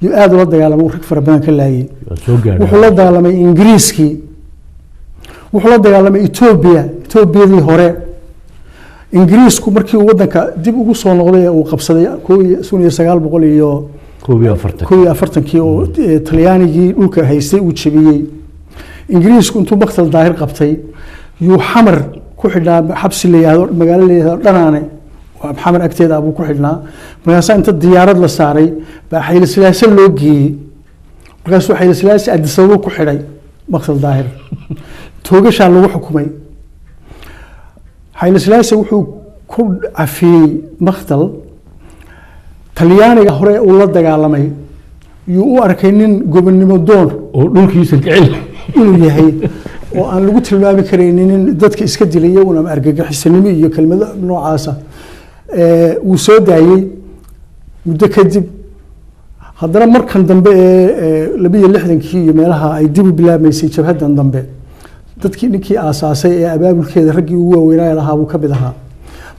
yuu aada ula dagaalamay, uu rag fara badan ka laayay. Waa soo gaadhay. Wuxuu la dagaalamay Ingiriiskii, wuxuu la dagaalamay Etoobiya, Etoobiyadii hore. Ingiriisku markii uu wadanka dib ugu soo noqday ee uu qabsaday 1900 iyo 41. 41-kii oo Talyaanigii dhulka haystay uu jebiyey, Ingiriisku intuu Makhtal Daahir qabtay yuu Xamar ku xidhnaa, xabsi la yidhaahdo, magaalo la yidhaahdo Dhanaane oo Xamar agteeda abuu ku xidhnaa. Markaasaa inta diyaarad la saaray baa Xayli Silaase loo geeyey. Markaasuu Xayli Silaase Addis Ababa ku xidhay Makhtal Daahir, toogashaa lagu xukumay. Xayli Silaase wuxuu ku cafiyey Makhtal. Talyaaniga hore uu la dagaalamay yuu u arkay nin gobonnimo doon oo dhulkiisa jecel inuu yahay oo aan lagu tilmaami karaynin nin dadka iska dilaya un ama argagixisanimo iyo kelmado noocaasa. Wuu soo daayey muddo kadib. Haddana markan dambe ee 62-kii iyo meelaha ay dib u bilaabmaysay jabhaddan dambe, dadkii ninkii aasaasay ee abaabulkeeda raggii ugu waaweynaa lahaa buu ka mid ahaa.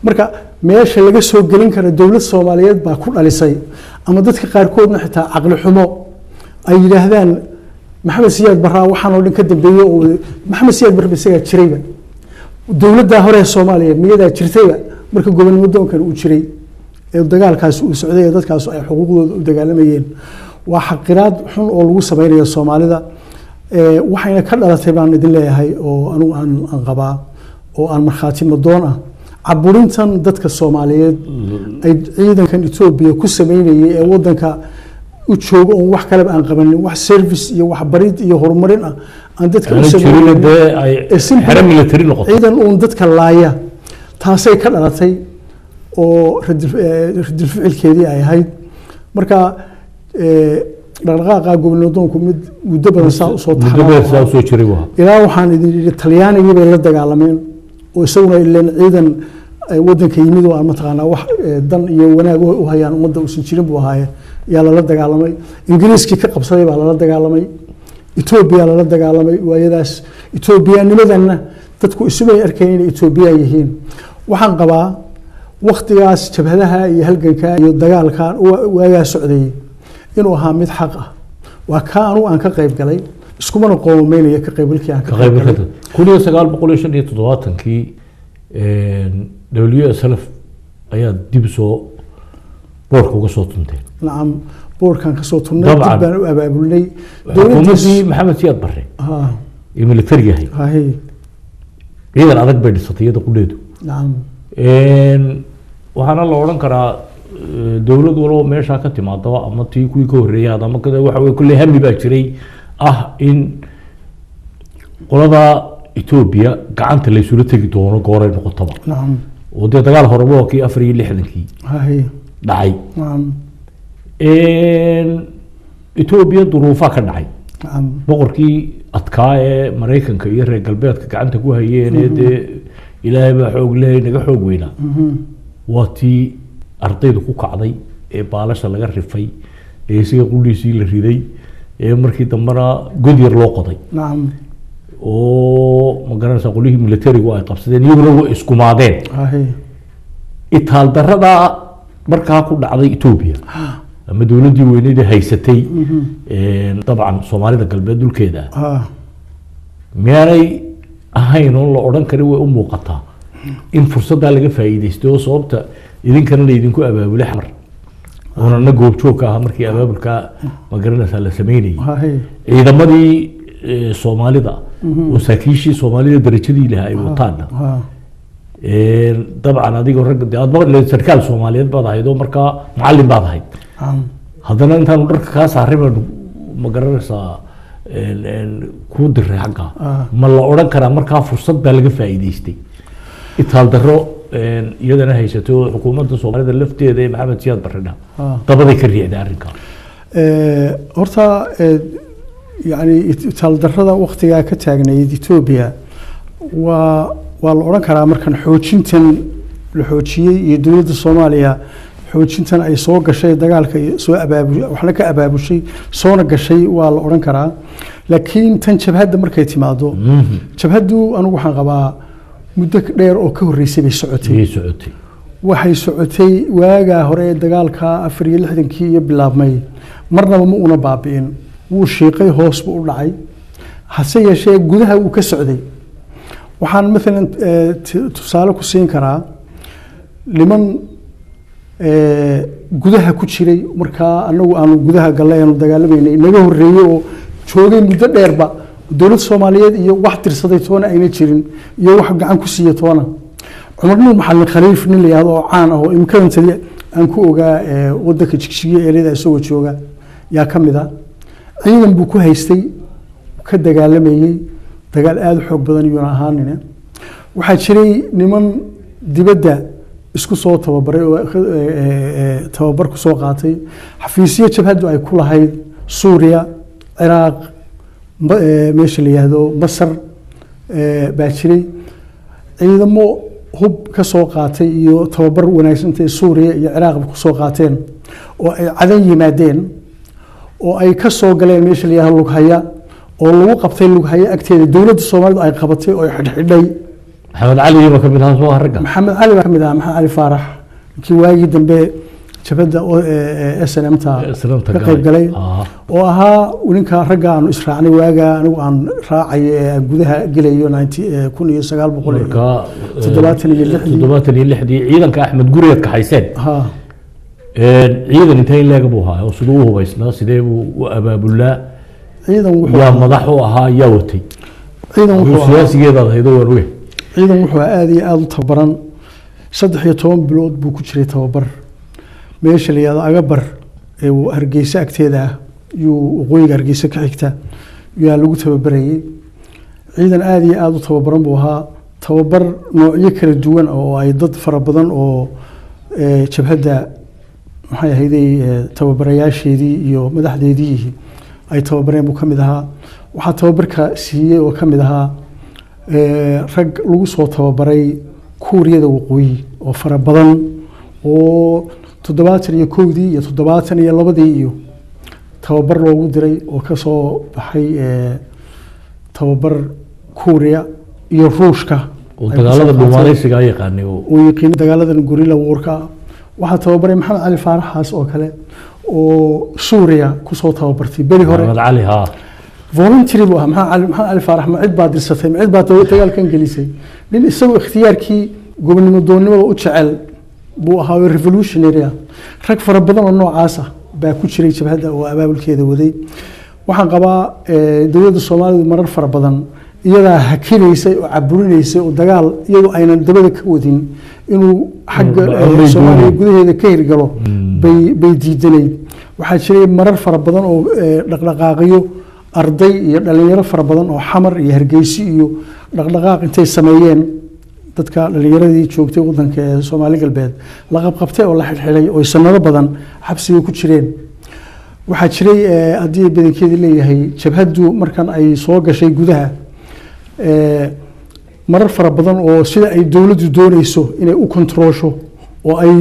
Marka meesha laga soo gelin kara dowlad Soomaaliyeed baa ku dhalisay, ama dadka qaarkoodna xitaa caqli xumo ay yidhaahdaan Maxamed Siyaad Barraa waxaan oo dhan ka dambeeyey, oo Maxamed Siyaad Barre isagaa jirayba, dowladdaa hore ee Soomaaliya miyadaa jirtayba marka gobonimo doonkan uu jiray ee dagaalkaasi uu socday ee dadkaas ay xuquuqdooda u dagaalamayeen? Waa xaqiraad xun oo lagu sameynayo Soomaalida. Waxayna ka dhalatay baan idin leeyahay oo anugu aan qabaa oo aan markhaati madoon ah caburintan dadka Soomaaliyeed ay ciidankan Etoobiya ku sameynayay ee wadanka u joogo oon wax kaleba aan qabanin, wax service iyo waxbarid iyo horumarin ah aan dadka u aanay jirin sameynin dee ay ee simple xero military noqoto, ciidan uun dadka laaya, taasay ka dhalatay oo radil ficilkeedii ay ahayd. Marka dhaqdhaqaaqa gobonimo mid muddo badan saa usoo muddo dheer saa usoo jiray buu ahaa. Ilaa waxaan idin yidhi Talyaanigii bay la dagaalameen oo isaguna ileen ciidan ay wadanka yimid oo aan mataqaanaa wax dan iyo wanaag u hayaan ummadda uusan jirin buu ahaaye, yaa lala dagaalamay. Ingiriiskii ka qabsaday baa lala dagaalamay, Etoobiya lala dagaalamay. Waayadaas Etoobiyanimadanna dadku isumay arkeen inay Etoobiyaan yihiin. Waxaan qabaa waktigaas jabhadaha iyo halganka iyo dagaalka waagaa socday inuu ahaa mid xaq ah. Waa kaa anugu aan ka qayb galay, iskumana qoomeynayo ka qaybgalkii aan ka ka qayb galay. Qaybgalka 1975-kii WSLF ayaa dib soo boorka uga soo tunteen. Nacam, boorkan kasoo tunnay. Dabcan. Dib baan u abaabulnay xukuumaddii Maxamed Siyaad Barre ha ee militariga ahayd haye ciidan adag bay dhisatay iyada qudheedu. Nacam. Waxaana la odhan karaa dowlad walba meeshaa ka timaadaba ama tii kuwii ka horreeyay ama kada, waxa weye kulley hami baa jiray ah in qolada Etoobiya gacanta la isula tegi doono gooray noqotaba. Oo dee dagaal horeba waa kii 64-kii dhacay. Etoobiya duruufaa ka dhacay. Boqorkii adkaa ee Maraykanka iyo reer galbeedka gacanta ku hayeen ee dee Ilaahay baa xoog lehay naga xoog weynaa, waa tii ardaydu ku kacday ee baalasha laga rifay ee isaga qudhiisii la riday ee markii dambena god yar loo qoday. Oo ma garanaysaa, qolyihii militarigu ay qabsadeen, iyaguna way iskumaadeen. Itaal daradaa markaa ku dhacday Etoobiya ama dowladdii weyneyd ee haysatay dabcan Soomaalida galbeed dhulkeeda miyaanay ahayn oon la odhan karin way u muuqataa in fursaddaa laga faa'iidaystay oo sababta idinkana laydinku abaabulay Xamar, oonana goobjoog ka ahaa markii abaabulkaa, ma garanaysaa, la sameynayay, ciidamadii Soomaalida oo saraakiishii Soomaalida darajadii lahaa ay wataanna? Dabcan adigoo ragga dee aad maqli sarkaal Soomaaliyeed baad ahayd oo markaa macallin baad ahayd, haddana intaanu dharka kaa saaray baanu, ma garanaysaa, kuu diray xagga. Ma la odhan karaa markaa fursad baa laga faa'iidaystay, itaal darro iyadana haysatay oo xukuumadda Soomaalida lafteeda ee Maxamed Siyaad Barredha dabaday ka riixday arrinkaa? Horta yani itaaldarrada waktigaa ka taagnayd Etoobiya waa la odhan karaa markan xoojintan la xoojiyey iyo dowladda Soomaaliya xoojintan ay soo gashay dagaalka iyo soo abaabu waxna ka abaabushay soona gashay, waa la odhan karaa. Laakiin tan jabhadda markay timaado, jabhaddu anigu waxaan qabaa muddo dheer oo ka horreysay bay socotay. Iyay socotay. Waxay socotay waagaa hore ee dagaalka 64-kii iyo bilaabmay, marnaba ma una baabi'in, wuu shiiqay, hoos buu u dhacay, hase yeeshee gudaha wuu ka socday. Waxaan maalan tusaale ku siin karaa niman gudaha ku jiray markaa anagu aanu gudaha gallay aanu dagaalamaynay, naga horreeyey oo joogay muddo dheerba, dowladda Soomaaliyeed iyo wax tirsaday toona ayna jirin iyo wax gacan ku siiya toona. Cumar Nuur Maxalin Khaliif nin la yihahdo oo caan ah oo imikadantadii aan ku ogaa wadanka Jigjigiya eelada isagoo jooga yaa ka mid a. Ciidan buu ku haystay, ka dagaalamayey, dagaal aada u xoog badan iyuuna ahaanine. Waxaa jiray niman dibadda isku soo tababaray oo tababar ku soo qaatay, xafiisyo jabhaddu ay ku lahayd Suuriya, Ciraaq, meesha la yihahdo Masar baa jiray. Ciidamo hub ka soo qaatay iyo tababar wanaagsan intay Suuriya iyo Ciraaqba ku soo qaateen oo ay Cadan yimaadeen oo ay ka soo galeen meesha la yihahdo Lughaya oo lagu qabtay Lughaya agteeda, dowladda Soomaalidu ay qabatay oo ay xidhxidhay. Maxamed Cali baa ka mid ahaa soo ragga. Maxamed Cali baa ka mid ahaa, Maxamed Cali Faarax, ninkii waagii dambe jabhadda SNM-ta SNM-ta ka qayb galay oo ahaa ninka ragga aanu israacnay waaga anigu aan raacayo ee aan gudaha gelayo 1976. Markaa 76-dii. 76-dii ciidanka Axmed Guriyeed kaxayseen. Ha. Ciidan intee in leega buu ahaa oo siduu u hubaysnaa, sidee buu u abaabulaa? Ciidan wuxuu yaa madax u ahaa, yaa watay? Ciidan aduu wuxuu ahaa siyaasigeedaad haydo waan oge. Ciidan wuxuu ahaa aada iyo aada u tababaran. 13 bilood buu ku jiray tababar. Meesha la yihahdo Agabar ee uu Hargeysa agteeda ah yuu, waqooyiga Hargeysa ka xigta, yaa lagu tababarayay. Ciidan aada iyo aada u tababaran buu ahaa, tababar noocyo kala duwan oo ay dad fara badan oo jabhadda maxay ahayday tababarayaasheedii iyo madaxdeedii ay tababareen buu ka mid ahaa. Waxaa tababarka siiyey oo ka mid ahaa rag lagu soo tababaray Kuuriyada Waqooyi oo fara badan oo 71-dii iyo 72-dii iyo tababar loogu diray oo ka soo baxay tababar Kuuriya iyo Ruushka oo ay ku soo dagaalada qaateen. Dhuumaaleysigaa yaqaanay oo Oo yiqiin dagaaladan guerrilla warka. Waxaa tababaray Maxamed Cali Faaraxaas oo kale oo Suuriya kusoo tababartay beri hore. Maxamed Cali, haa. Voluntary buu ahaa Maxamed Cali Faarax. Ma cid baa dirsatay? Ma cid baa dagaalkan gelisay? Nin isagoo ikhtiyaarkii gobonimo doonnimada u jecel buu ahaa oo revolutionary ah. Rag fara badan oo noocaas ah baa ku jiray jabhadda oo abaabulkeeda waday. Waxaan qabaa dowladda Soomaalidu marar fara badan Iyadaa hakinaysay oo caburinaysay oo dagaal iyadoo aynan dabada ka wadin inuu xagga Inuu dhaco Soomaaliya may gudaheeda ka hirgalo bay diidanayd. Waxaa jiray marar fara badan oo dhaqdhaqaaqyo arday iyo dhalinyaro fara badan oo Xamar iyo Hargeysi iyo dhaqdhaqaaq intay sameeyeen, dadka dhalinyaradii joogtay wadanka ee Soomaali Galbeed la qabqabtay oo la xidhxidhay oo sanado badan xabsiga ku jireen. Waxaa jiray haddii badankeedi leeyahay, jabhaddu markan ay soo gashay gudaha, marar fara badan oo sida ay dowladdu dooneyso inay u kontroosho oo ay,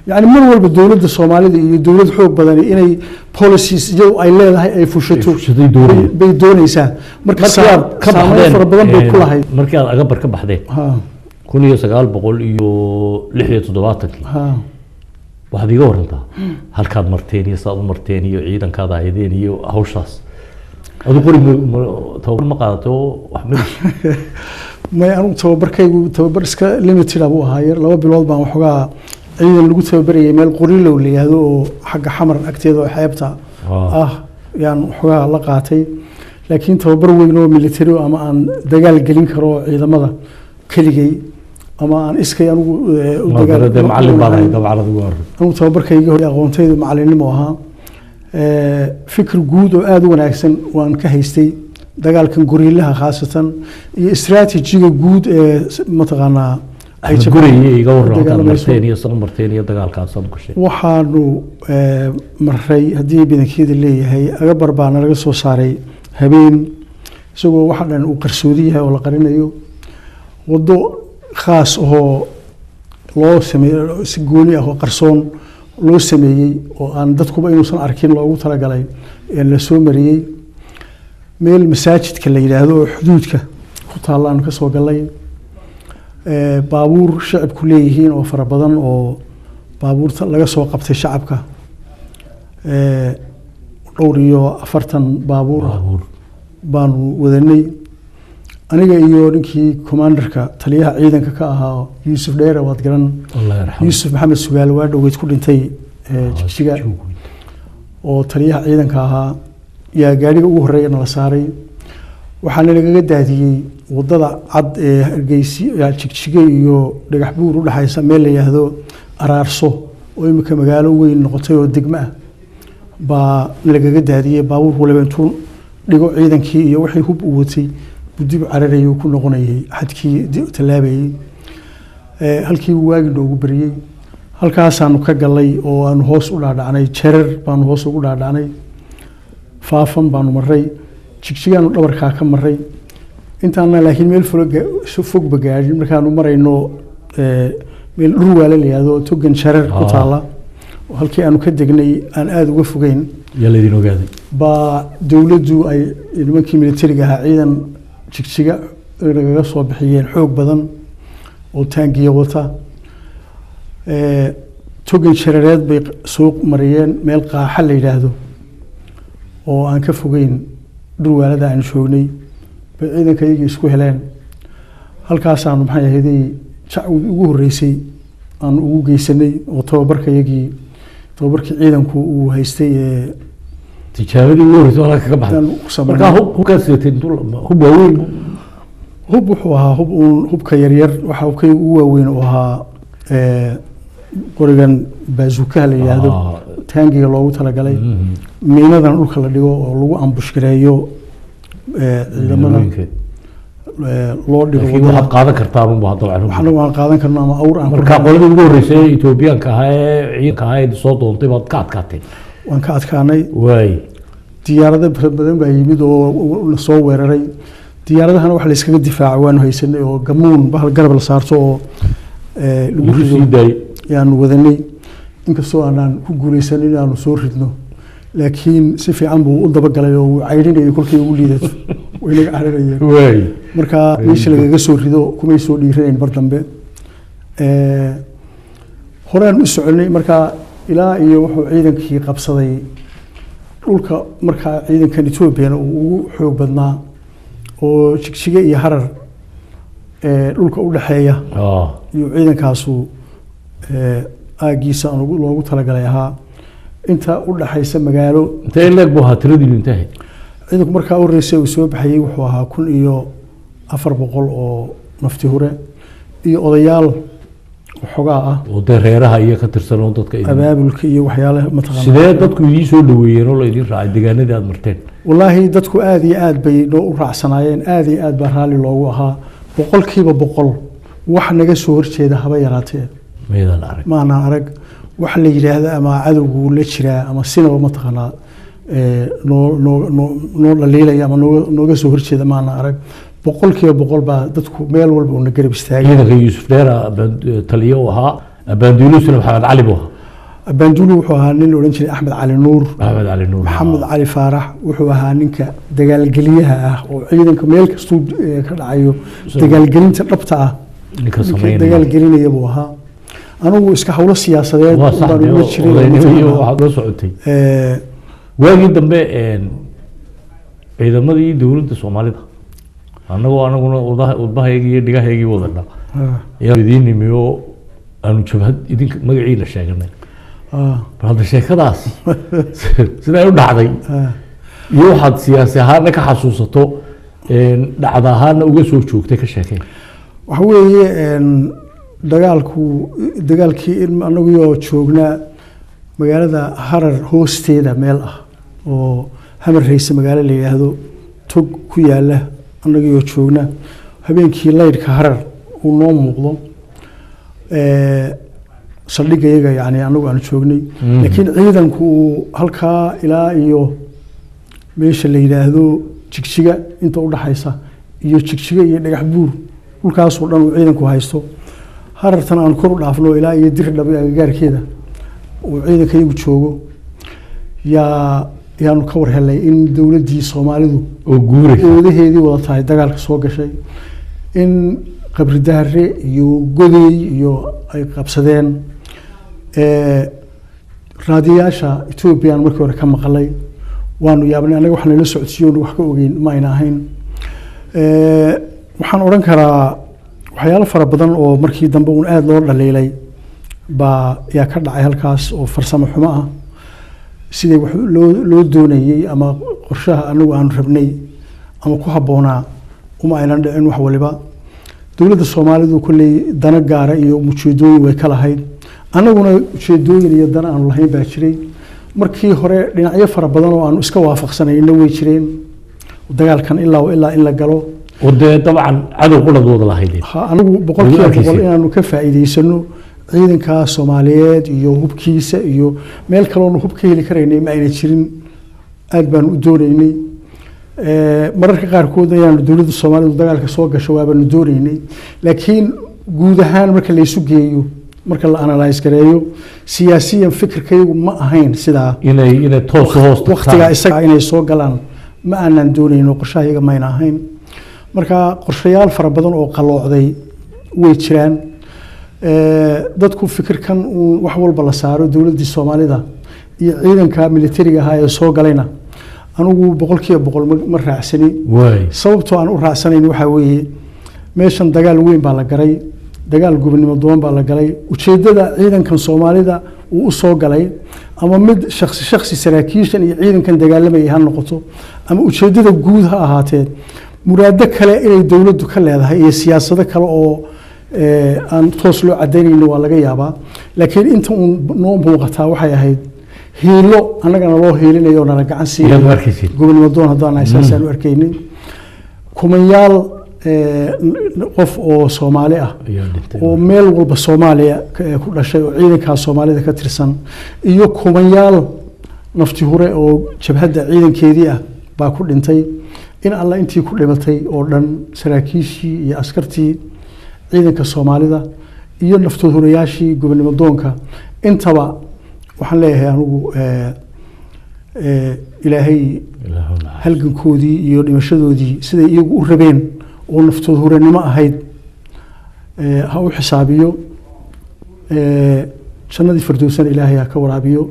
yani, mar walba dowladda Soomaalida iyo dowlad xoog badani inay policies iyadu ay leedahay ay fushato Ay fushatay doonayaan. bay dooneysaa. Marka Markii aad ka saameyn baxdeen fara badan bay ku lahayd. Markii aad Agabar ka baxdeen 1976-kii, waxaad iga warantaa halkaad marteen iyo saad u marteen iyo ciidankaad ahaydeen iyo hawshaas. Adu qori tababar ma qaadato oo wax ma May, anugu tababarkaygu tababar iska limited ah buu ahaa yar. 2 bilood baan waxoogaa ciidan lagu tababarayay meel Qorilow la yidhaahdo oo xagga Xamar agteeda oo xeebta ah yaan waxoogaa la qaatay, laakiin tababar weyn oo military ama aan dagaal gelin karo ciidamada keligay ama aan iskay anigu u dagaal dee macallin baad ahayd dabcan adigu hore. Anigu tababarkayga hore aqoontaydu macallinnimo ahaa. Fikir guud oo aada u wanaagsan waan ka haystay dagaalkan goriilaha khaasatan iyo istiraatiijiga guud ee mataqaanaa ay Axmed jabhaddu Gurey iga waran halkaad dagaalamayso. marteen iyo saad marteen iyo dagaalkaas aad gashay. Waxaanu maray, haddii badankeeda leeyahay, Agabar baa nalaga soo saaray habeen, isagoo waxa dhan uu qarsoodi yahay oo la qarinayo. Waddo khaas ahoo loo sameeyey si gooni ah oo qarsoon loo sameeyey oo aan dadkuba inuusan arkin loogu talagalay ee la soo mariyey, meel masaajidka la yidhaahdo oo xuduudka ku taalla aanu ka soo galay. Baabuur shacabku leeyihiin oo fara badan oo baabuurta laga soo qabtay shacabka, dhowr iyo 40 baabuur ah Baabuur. baanu wadanay, aniga iyo ninkii commanderka, taliyaha ciidanka ka ahaa, Yuusuf Dheere, waad garan. Allah yarxamu. Yuusuf Maxamed Sugaal waa dhoweyd ku dhintay Jigjiga, oo taliyaha ciidanka ahaa yaa gaadhiga ugu horreeya nala saaray. Waxaana lagaga daadiyey wadada cad ee Hargeysi Jigjiga iyo Dhagax Buur u dhexaysa, meel la yidhaahdo Araarso oo imika magaalo weyn noqotay oo degmo ah baa lagaga daadiyey. Baabuur waliba intuu dhigo ciidankii iyo wixii hub uu watay buu dib u cararayay oo ku noqonayay xadkii tallaabayay. Halkii uu waagi noogu bariyey halkaasaanu ka galay oo aanu hoos u dhaadhacnay. Jarar baanu hoos ugu dhaadhacnay, Faafan baanu maray, Jigjigaanu dhabarkaa ka maray. Intaana laakiin meel fogba gaadhin, markaanu marayno meel Dhurwaale la yidhaahdo oo togan Jarar ku taala oo halkii aanu ka degnay aan aada uga fogeyn Yaa laydin ogaaday. baa dowladdu ay nimankii militariga ahaa ciidan Jigjiga nagaga soo bixiyeen xoog badan oo taangiya wata. Togan Jarareed bay soo mariyeen, meel Qaaxa la yidhaahdo oo aan ka fogeyn Dhurwaalada aanu joognay bay ciidanka iyagii isku heleen. Halkaasaanu, maxay ahaydey, jacwdii ugu horreysay aanu ugu geysanay oo tababarka iyagii, tababarkii ciidanku uu haystay ee Tijaabadii ugu horreysay halka kaga baxday. Aan ku sameynay. Markaa hubkaad sidatay intuu hub waaweyn? Hub wuxuu ahaa hub uun hubka yaryar. Waxa hubkayga ugu waaweyn uu ahaa qorigan baazuukaha la yidhaahdo, taangiga loogu talagalay, miinadan dhulka la dhigo oo lagu ambush gareeyo ciidamada Miinooyinka. Loo dhigo Laakiin waddada. Waxaad qaadan kartaan unba dabcan. Waxna waan qaadan karno ama awr aan ku Markaa raacno. Qoladii ugu horreysay ee Etoobiyaanka ahaa ee ciidanka ahaa ee soo doontay baad ka adkaatay. Waan ka adkaanay. Waay. Diyaarado fara badan baa yimid oo na soo weeraray. Diyaaradahana wax la iskaga difaaco waanu haysanay oo gamuun bahal garab la saarto oo lagu Lagu rido sii daayay. yaanu wadanay, inkastoo aanaan ku guuleysan inaanu soo ridno, laakiin si fiican buu u dabagalay oo uu caydhinayay. Kolkay ugu liidato way naga cararayeen. Marka meesha lagaga soo rido kumay soo dhiiranayn mar dambe. Horaan u soconay marka ilaa iyo wuxuu ciidankii qabsaday dhulka markaa ciidankan Etoobiyana uu ugu xoog badnaa oo Jigjiga iyo Harar dhulka u dhexeeya iyo ciidankaasu aaggiisa aan loogu talagalay ahaa inta u dhaxaysa magaalo. Intee leeg buu ahaa tiradiinu intee ahayd? Ciidanku markaa u horreysay uu soo baxayay wuxuu ahaa kun iyo 400 oo nafti hure iyo odayaal waxoogaa ah oo dee reeraha iyo ka tirsan oo dadka abaabulka iyo waxyaalaha mataqaanaa. Sidee dadku idiin soo dhaweeyeen oo la idiin raacay deegaanadii aad marteen? Wallaahi dadku aada iyo aad bay noo u raacsanaayeen, aada iyo aad baa raalli loogu ahaa, 100%. Wax naga soo horjeeda haba yaraatee maydaan arag? Maanaan arag wax la yidhaahda ama cadowgu la jiraa ama sinaba mataqaanaa noo noo noo noo dhaliilaya ama nooga soo horjeeda, maanaan arag. 100% baa dadku meel walba uuna garab istaagay. Ciidanka Yuusuf Dheera taliye u ahaa, abaanduulusna Maxamed Cali buu ahaa. Banduulu wuxuu ahaa nin la odhan jiray Axmed Cali Nuur. Maxamed Cali Nuur. Maxamed Cali Faarax wuxuu ahaa ninka dagaalgeliyaha ah oo ciidanka meel kastuu ka dhacayo dagaalgelinta dhabta ah ninka ninka sameynaya dagaalgelinaya buu ahaa. Anigu iska howlo siyaasadeed waa sax baan uga jiray oo odaynimo iyo mataqaanaa, waxaad la socotay. Waagii dambe ciidamadii dowladda Soomaalida annagoo anaguna udbahaygii iyo dhigahaygii wadana ayaa idiin nimi oo aanu jabhad idinka magaciina sheeganay. Bal hadda sheekadaas siday u dhacday iyo waxaad siyaasi ahaana ka xasuusato, dhacda ahaana uga soo joogtay ka sheekay. Waxa weeye dagaalku dagaalkii in anaguyoo joognaa magaalada Harar hoosteeda meel ah oo Hamar Reyse magaalo la yidhaahdo tog ku yaala, anaguyoo joogna habeenkii laydhka Harar uu noo muuqdo saldhigga iyaga, yani anagu aanu joognay, laakiin ciidanku uu halkaa ilaa iyo meesha la yidhaahdo Jigjiga inta udhaxaysa iyo Jigjiga iyo Dhagax Buur dhulkaasoo dhan uu ciidanku haysto, Harartan aan kor u dhaafno ilaa iyo Dirdhab agagaarkeeda uu ciidanka iyagu joogo, yaanu ka war helnay in dowladdii Soomaalidu oo guuraysa oodaheedii wada tahay dagaalka soo gashay, in Qabri Dahre iyo Godey iyo ay qabsadeen. Raadiyaasha Ethoobiyan markii hore ka maqalay waanu yaabnay, annaga wax nala socodsiiyo wax ka ogeyn ma ayna ahayn. Waxaan odhan karaa waxyaalo fara badan oo markii dambe uun aada loo dhaliilay baa yaa ka dhacay halkaas oo farsamo xumo ah. Sidii wax loo doonayey ama qorshaha anagu aanu rabnay ama ku habboonaa uma aynan dhicin wax waliba. Dowladda Soomaalidu kolley dano gaara iyo ujeedooyin way ka lahayd, annaguna ujeedooyin iyo dana aanu lahayn baa jiray. Markii hore dhinacyo fara badan oo aanu iska waafaqsanayna way jireen dagaalkan ilaa ilaa in la galo. Oo dee dabcan cadow qurad wada lahaydeen. Ha, anagu 100% arkaysid. Inaanu ka faa'iidaysano ciidanka Soomaaliyeed iyo hubkiisa iyo meel kaloonu hub ka heli karaynay ma ayna jirin, aad baanu u doonaynay. Mararka qaarkood ayaanu dowladda Soomaalidu dagaalka soo gasho waabaanu doonaynay, laakiin guud ahaan marka la isu geeyo, marka la analyse gareeyo siyaasiyan, fikirkayagu ma ahayn sidaa. Inay toos u hoos waqtigaa tagtaan. Isaga inay soo galaan ma aanan doonayno, qorshaha iyaga mayna ahayn. Marka qorshayaal fara badan oo qaloocday way jiraan. Dadku fikirkan uun wax walba la saaro dowladdii Soomaalida iyo ciidanka militariga ahaa ee soo galayna, anigu 100% ma raacsani. Sababtoo aan u raacsanayn waxaa weeye meeshan dagaal weyn baa la galay, dagaal gobonimo doon baa la galay. Ujeeddada ciidankan Soomaalida uu u soo galay ama mid shaksi shaksi saraakiishan iyo ciidankan dagaalamayay ha noqoto ama ujeeddada guud ha ahaatee, muraado kale inay dowladdu ka leedahay iyo siyaasado kale oo aan toos loo cadaynayno waa laga yaabaa, laakiin inta uun noo muuqataa waxay ahayd hiilo annagana loo hiilinayo oo nala gacan Iyaad siinayo u arkaysid. Gobonimo doon haddaan nahay saasaan u arkaynay. Kumanyaal qof oo Soomaali ah ayaa dhintay oo meel walba Soomaaliya ku dhashay oo ciidankaa Soomaalida ka tirsan iyo kumanyaal nafti hure oo jabhadda ciidankeedii ah baa ku dhintay. In alla intii ku dhimatay oo dhan, saraakiishii iyo askartii ciidanka Soomaalida iyo naftood hurayaashii gobonimo doonka intaba, waxaan leeyahay anigu Ilaahay Ilaahu naxariisto. Halgankoodii iyo dhimashadoodii siday iyagu u rabeen oo naftood huranimo ahayd ha u xisaabiyo, jannadii firdowsana Ilaahay ha ka waraabiyo.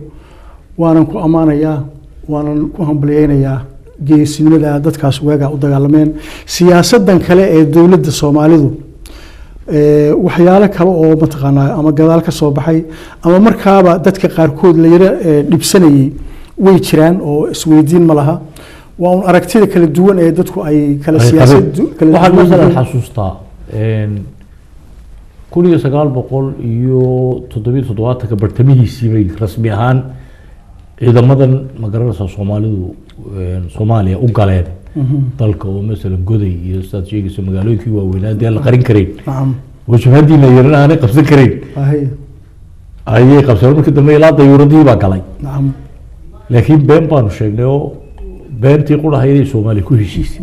Waanan ku ammaanayaa, waanan ku hambalyeynayaa geesinimada dadkaas waagaa u dagaalameen. Siyaasadan kale ee dowladda Soomaalidu waxyaalo kale oo mataqaanaa ama gadaal ka soo baxay ama markaaba dadka qaarkood la yara dhibsanayay way jiraan oo isweydiin ma laha. Waa un aragtida kala duwan ee dadku ay kala Ay siyaasad qabeen. Kala Waxaan duwan masalan yihiin. xasuustaa 1977-ka bartamihiisii bay rasmi ahaan ciidamadan, ma garanaysaa, Soomaalidu Soomaaliya u galeen dalka, oo masalan Goday iyo sidaad sheegayso magaalooyinkii waaweynaa dee la qarin karayn oo jabhadiina yaran aanay qabsan karayn ayay qabsadeen. Markii dambe ilaa dayuuradihii baa galay. Laakiin been baanu sheegnay, oo beentii qudhahayd Soomaaliya ku heshiisay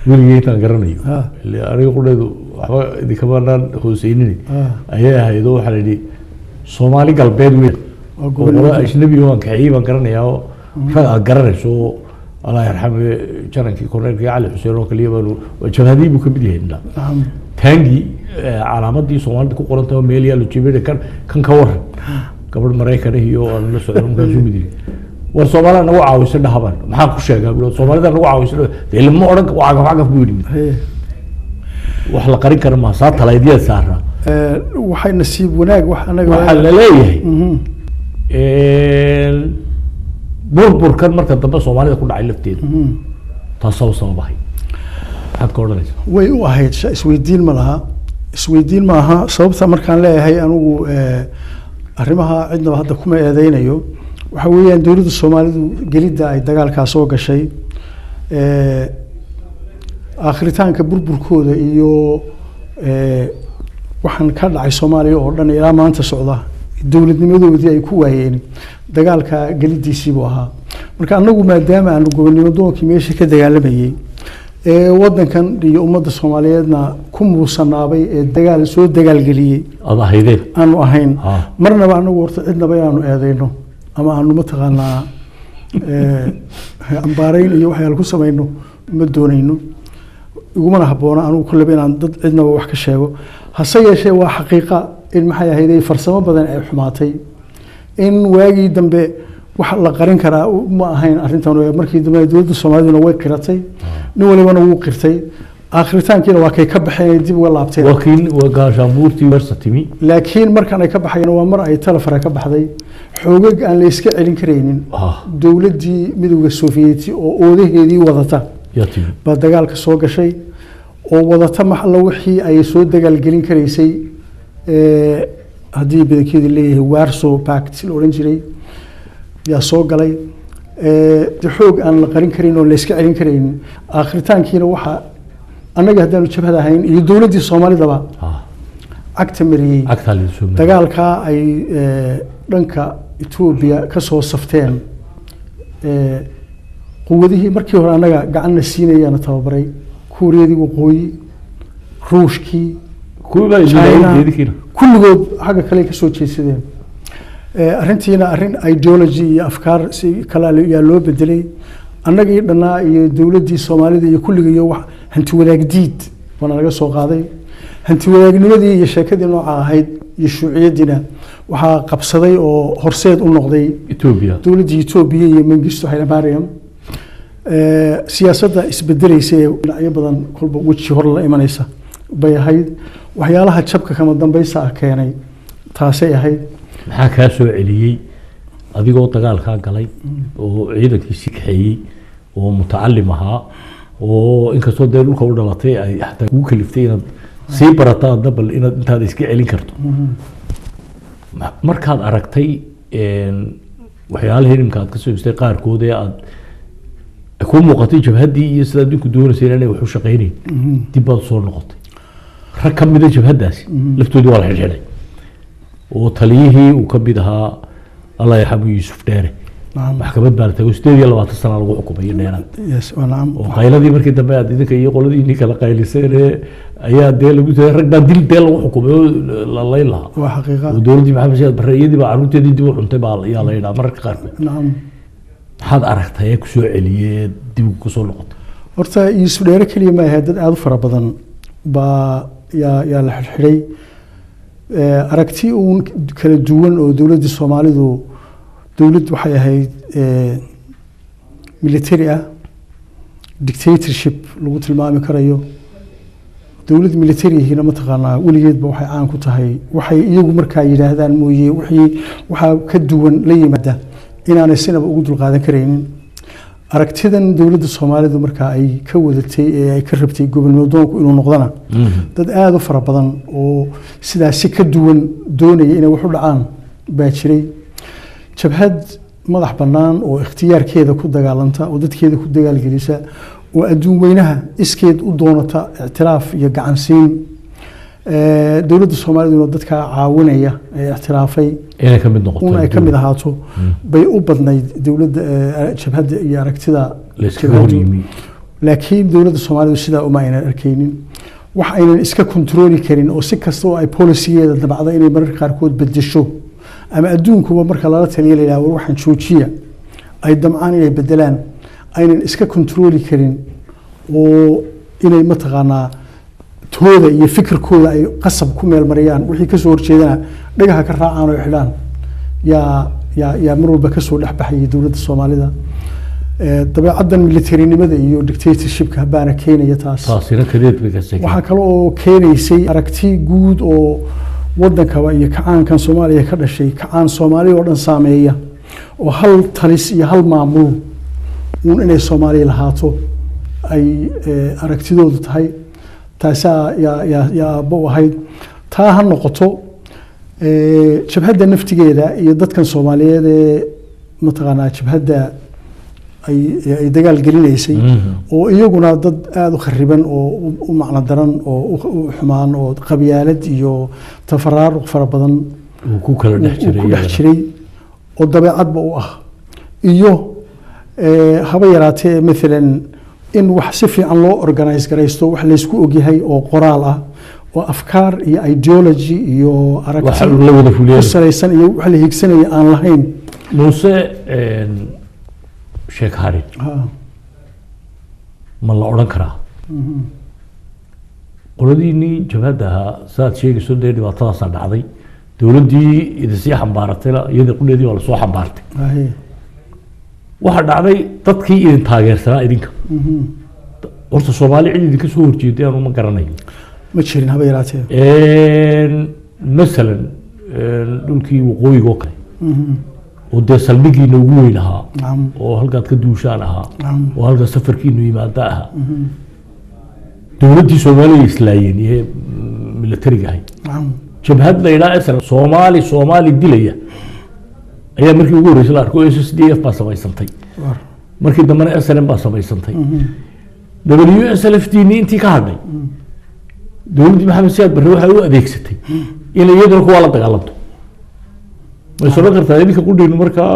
weligay intaan garanayo, ile aniga qudheedu waxba idinkamaanaan hooseynin, ayay ahayd. Oo waxaa la yidhi Soomaali Galbeed weyn Waa oo gobol. Qolo ajnabi waan kaxeeyey baan garanayaa, oo rag aad garanayso, oo Allah yarxame janankii korneelkii Cali Xuseen oo kaliya baanu jabhadii buu kamid yahay indha taangi calaamadii Soomaalida ku qoran tahay oo meel yaallo jibida kan ka waran gabadh Maraykan iyo aan la socon. Markaasuu mid yidhi, "War, Soomaalida nagu caawisa dhahaban." "Maxaan ku sheegaa?" buu, "Soomaalida nagu caawisa." Dee lama odhan, waa cagaf cagaf buu yidhi. Wax la qarin kara maa saa talaydiyaad saaraa. Waxay nasiib wanaag wax anaga Waxaa la leeyahay burburkan marka dambe Soomaalida ku dhacay lafteeda taasoo u sababahay. Maxaad ka odhanaysaa? Way u ahayd, isweydiin ma laha, isweydiin ma aha. Sababta markaan leeyahay anigu arrimaha cidnaba hadda kuma eedeynayo, waxa weeyaan dowladda Soomaalidu gelidda ay dagaalkaa soo gashay, aakhiritaanka burburkooda iyo waxaan ka dhacay Soomaaliya oo dhan ilaa maanta socda, dowladnimadoodii ay ku waayeen dagaalka gelidiisii buu ahaa. Marka anagu maadaama aanu gobonnimo doonkii meesha ka dagaalamayey ee wadankan iyo ummadda Soomaaliyeedna ku muusanaabay ee dagaal soo dagaalgeliyey aad ahaydeen aanu ahayn, marnaba anagu horta cidnaba inaanu eedeyno ama aanu mataqaanaa ambaarayn iyo waxyaala ku samayno ma doonayno, igumana habboona anigu kolleba inaan dad cidnaba wax ka sheego. Hase yeeshee waa xaqiiqa in, maxay ahayd, farsamo badan ay xumaatay, in waagii dambe wax la qarin karaa ma ahayn arrintan. Markii dambe dowladda Soomaaliduna way qiratay, nin walibana wuu qirtay, aakhiritaankiina waa kay ka baxeen ay dib uga laabteen. Waa kiin waa gaashaanbuurtii wersa timi. Laakiin markan ay ka baxayeen waa mar ay talafara ka baxday, xoogag aan la iska celin karaynin, dowladdii Midowda Sofiyeeti oo oodaheedii wadata yaa timi baa dagaalka soo gashay, oo wadata max alla wixii ay soo dagaalgelin karaysay. Haddii badankeedu leeyahay Warsaw Pact la odhan jiray yaa soo galay. De xoog aan la qarin karin oo la iska celin karaynin, aakhiritaankiina waxaa annaga haddaanu jabhad ahayn iyo dowladdii Soomaalidaba cagta mariyey. Cagtaa la soo mariyey. Dagaalkaa ay dhanka Etoobiya ka soo safteen quwadihii markii hore annaga gacanna siinayaana tababaray, Kuuriyadii Waqooyi, Ruushkii, Kuwii baa idin China, idinkiina kulligood xagga kale ka soo jeedsadeen. Arrintiina arrin ideology iyo afkaar si kale yaa loo bedelay. Annagii dhannaa iyo dowladdii Soomaalida iyo kulliga iyo wax hanti wadaag diid baana laga soo qaaday. Hanti wadaagnimadii iyo sheekadii nooca ahayd iyo shuuciyadiina waxaa qabsaday oo horseed u noqday Etoobiya, dowladdii Etoobiya iyo Mengistu Haile Mariam. Siyaasadda isbedelaysa ee dhinacyo badan kolba weji hor la imanaysa bay ahayd waxyaalaha jabka kama dambaysa ah keenay, taasay ahayd. Maxaa kaa soo celiyey adigoo dagaalkaa galay oo ciidankiisii kaxeeyey oo mutacalim ahaa, oo inkastoo dee dhulka u dhalatay ay xataa kugu kaliftay inaad sii barato adna, bal inaad intaad iska celin karto? Markaad aragtay waxyaalaha ilimka aad kasoo hestay qaarkood ee aad ay kuu muuqatay jabhaddii iyo sidaad ninku doonaysay inay wax u shaqaynayn, dib baad soo noqotay. Rag ka mida jabhaddaasi laftoodii waa la xidhxidhay, oo taliyihii uu ka mid ahaa, Allah yarxamu, Yuusuf Dheere. Maxkamad baa la tagay, 28 sana lagu xukumay iyo dheeraad. Yes, waa nacam. Oo qayladii markii dambe aad idinka iyo qoladii idin kala qayliseen ee ayaa dee lagu tagay, rag baa dil dee lagu xukumay oo la layn lahaa. Waa xaqiiqa. Oo dowladdii Maxamed Siyaad Barre iyadii baa carruurteedii dib u cuntay baa yaa la yidhaha mararka qaarkood. Maxaad aragtay ee kusoo celiyee dib kusoo noqotay? Horta Yuusuf Dheere keliya ma ahayd, dad aada u fara badan baa yaa la xidhxidhay. Aragti uun kala duwan oo dowladda Soomaalidu, dowlad waxay ahayd military ah, dictatorship lagu tilmaami karayo. Dowlad military-hina mataqaanaa weligeedba waxay caan ku tahay waxay iyagu markaa yidhaahdaan mooye wixii waxaa ka duwan la yimaada inaanay sinaba ugu dulqaadan karaynin. Aragtidan dowladda Soomaalidu markaa ay ka wadatay ee ay ka rabtay gobonimo doonku inuu noqdana, dad aada u fara badan oo sidaasi ka duwan doonaya inay wax u dhacaan baa jiray. Jabhad madax bannaan oo ikhtiyaarkeeda ku dagaalanta oo dadkeeda ku dagaalgelisa oo adduun weynaha iskeed u doonata ictiraaf iyo gacansiin, dowladda Soomaaliduna dadkaa caawinaya ee ictiraafay inay ka mid noqoto, un ay ka mid ahaato bay u badnayd dowladda, jabhadda iyo aragtida la iskaga hor jabhaddu. Yimi. Laakiin dowladda Soomaalidu sidaa uma aynan arkaynin. Wax aynan iska kontrooli karin oo si kasta oo ay policygeeda dabacda inay mararka qaarkood bedesho ama adduunkuba marka lala taliya la yidhaha war waxaan joojiya, ay damcaan inay bedelaan, aynan iska kontrooli karin oo inay mataqaanaa tooda iyo fikirkooda ay qasab ku meelmariyaan, wixii kasoo horjeedana dhagaha ka raacaan oo xidhaan, yaa mar walba kasoo dhex baxayay dowladda Soomaalida. Dabeecaddan militarinimada iyo dictatorshipka baana keenaya taas. Taasina kadeed bay ka Waxaa kale oo keenaysay aragti guud oo wadankaba iyo kacaankan Soomaaliya ka dhashay, kacaan Soomaaliya oo dhan saameeya oo hal talis iyo hal maamul uun inay Soomaaliya lahaato ay aragtidoodu tahay. Taasaa yaa aabbo u ahayd. Taa ha noqoto, jabhadda naftigeeda iyo dadkan Soomaaliyeed ee mataqaanaa jabhadda ay dagaal gelinaysay oo iyaguna dad aada u khariban oo u macno daran oo u xumaan oo qabyaalad iyo tafaraaruq fara badan uu ku kala dhex uu jiray ku dhex iyagana. Jiray oo dabeecadba u ah iyo haba yaraatee maalan in wax si fiican loo organize garaysto, wax laysku ogyahay oo qoraal ah oo afkaar iyo ideology iyo aragti waxa la wada ku fuliyeen salaysan iyo wax la hiigsanaya aan lahayn. Muuse Sheekh Harin, ma la odhan karaa qoladiinii jabhadda ahaa, saad sheegayso dee dhibaatadaasaa dhacday, dowladdii idinsii xambaaratayna iyadii qudheedii waa lasoo xambaartay, waxaa dhacday dadkii idin taageersanaa idinka, horta Soomaali cid idinka soo horjeeday anu ma garanayo. Ma jirin haba yaraatee. Masalan dhulkii waqooyiga oo kale oo dee saldhigiina ugu weyn ahaa oo halkaad ka duushaan ahaa oo halka safarkiinu yimaada ahaa, dowladdii Soomaaliya islaayeen iyo militariga ahay. Jabhad la yidhaha isla Soomaali Soomaali dilaya ayaa markii ugu horreysay la arko, SSDF baa samaysantay, markii dambena SNM baa samaysantay. WSLF d ni intii ka hadhay, dowladdii Maxamed Siyaad Barre waxay u adeegsatay inay iyaduna kuwaa la dagaalanto. May sodhan kartaa idinka qudhiinu markaa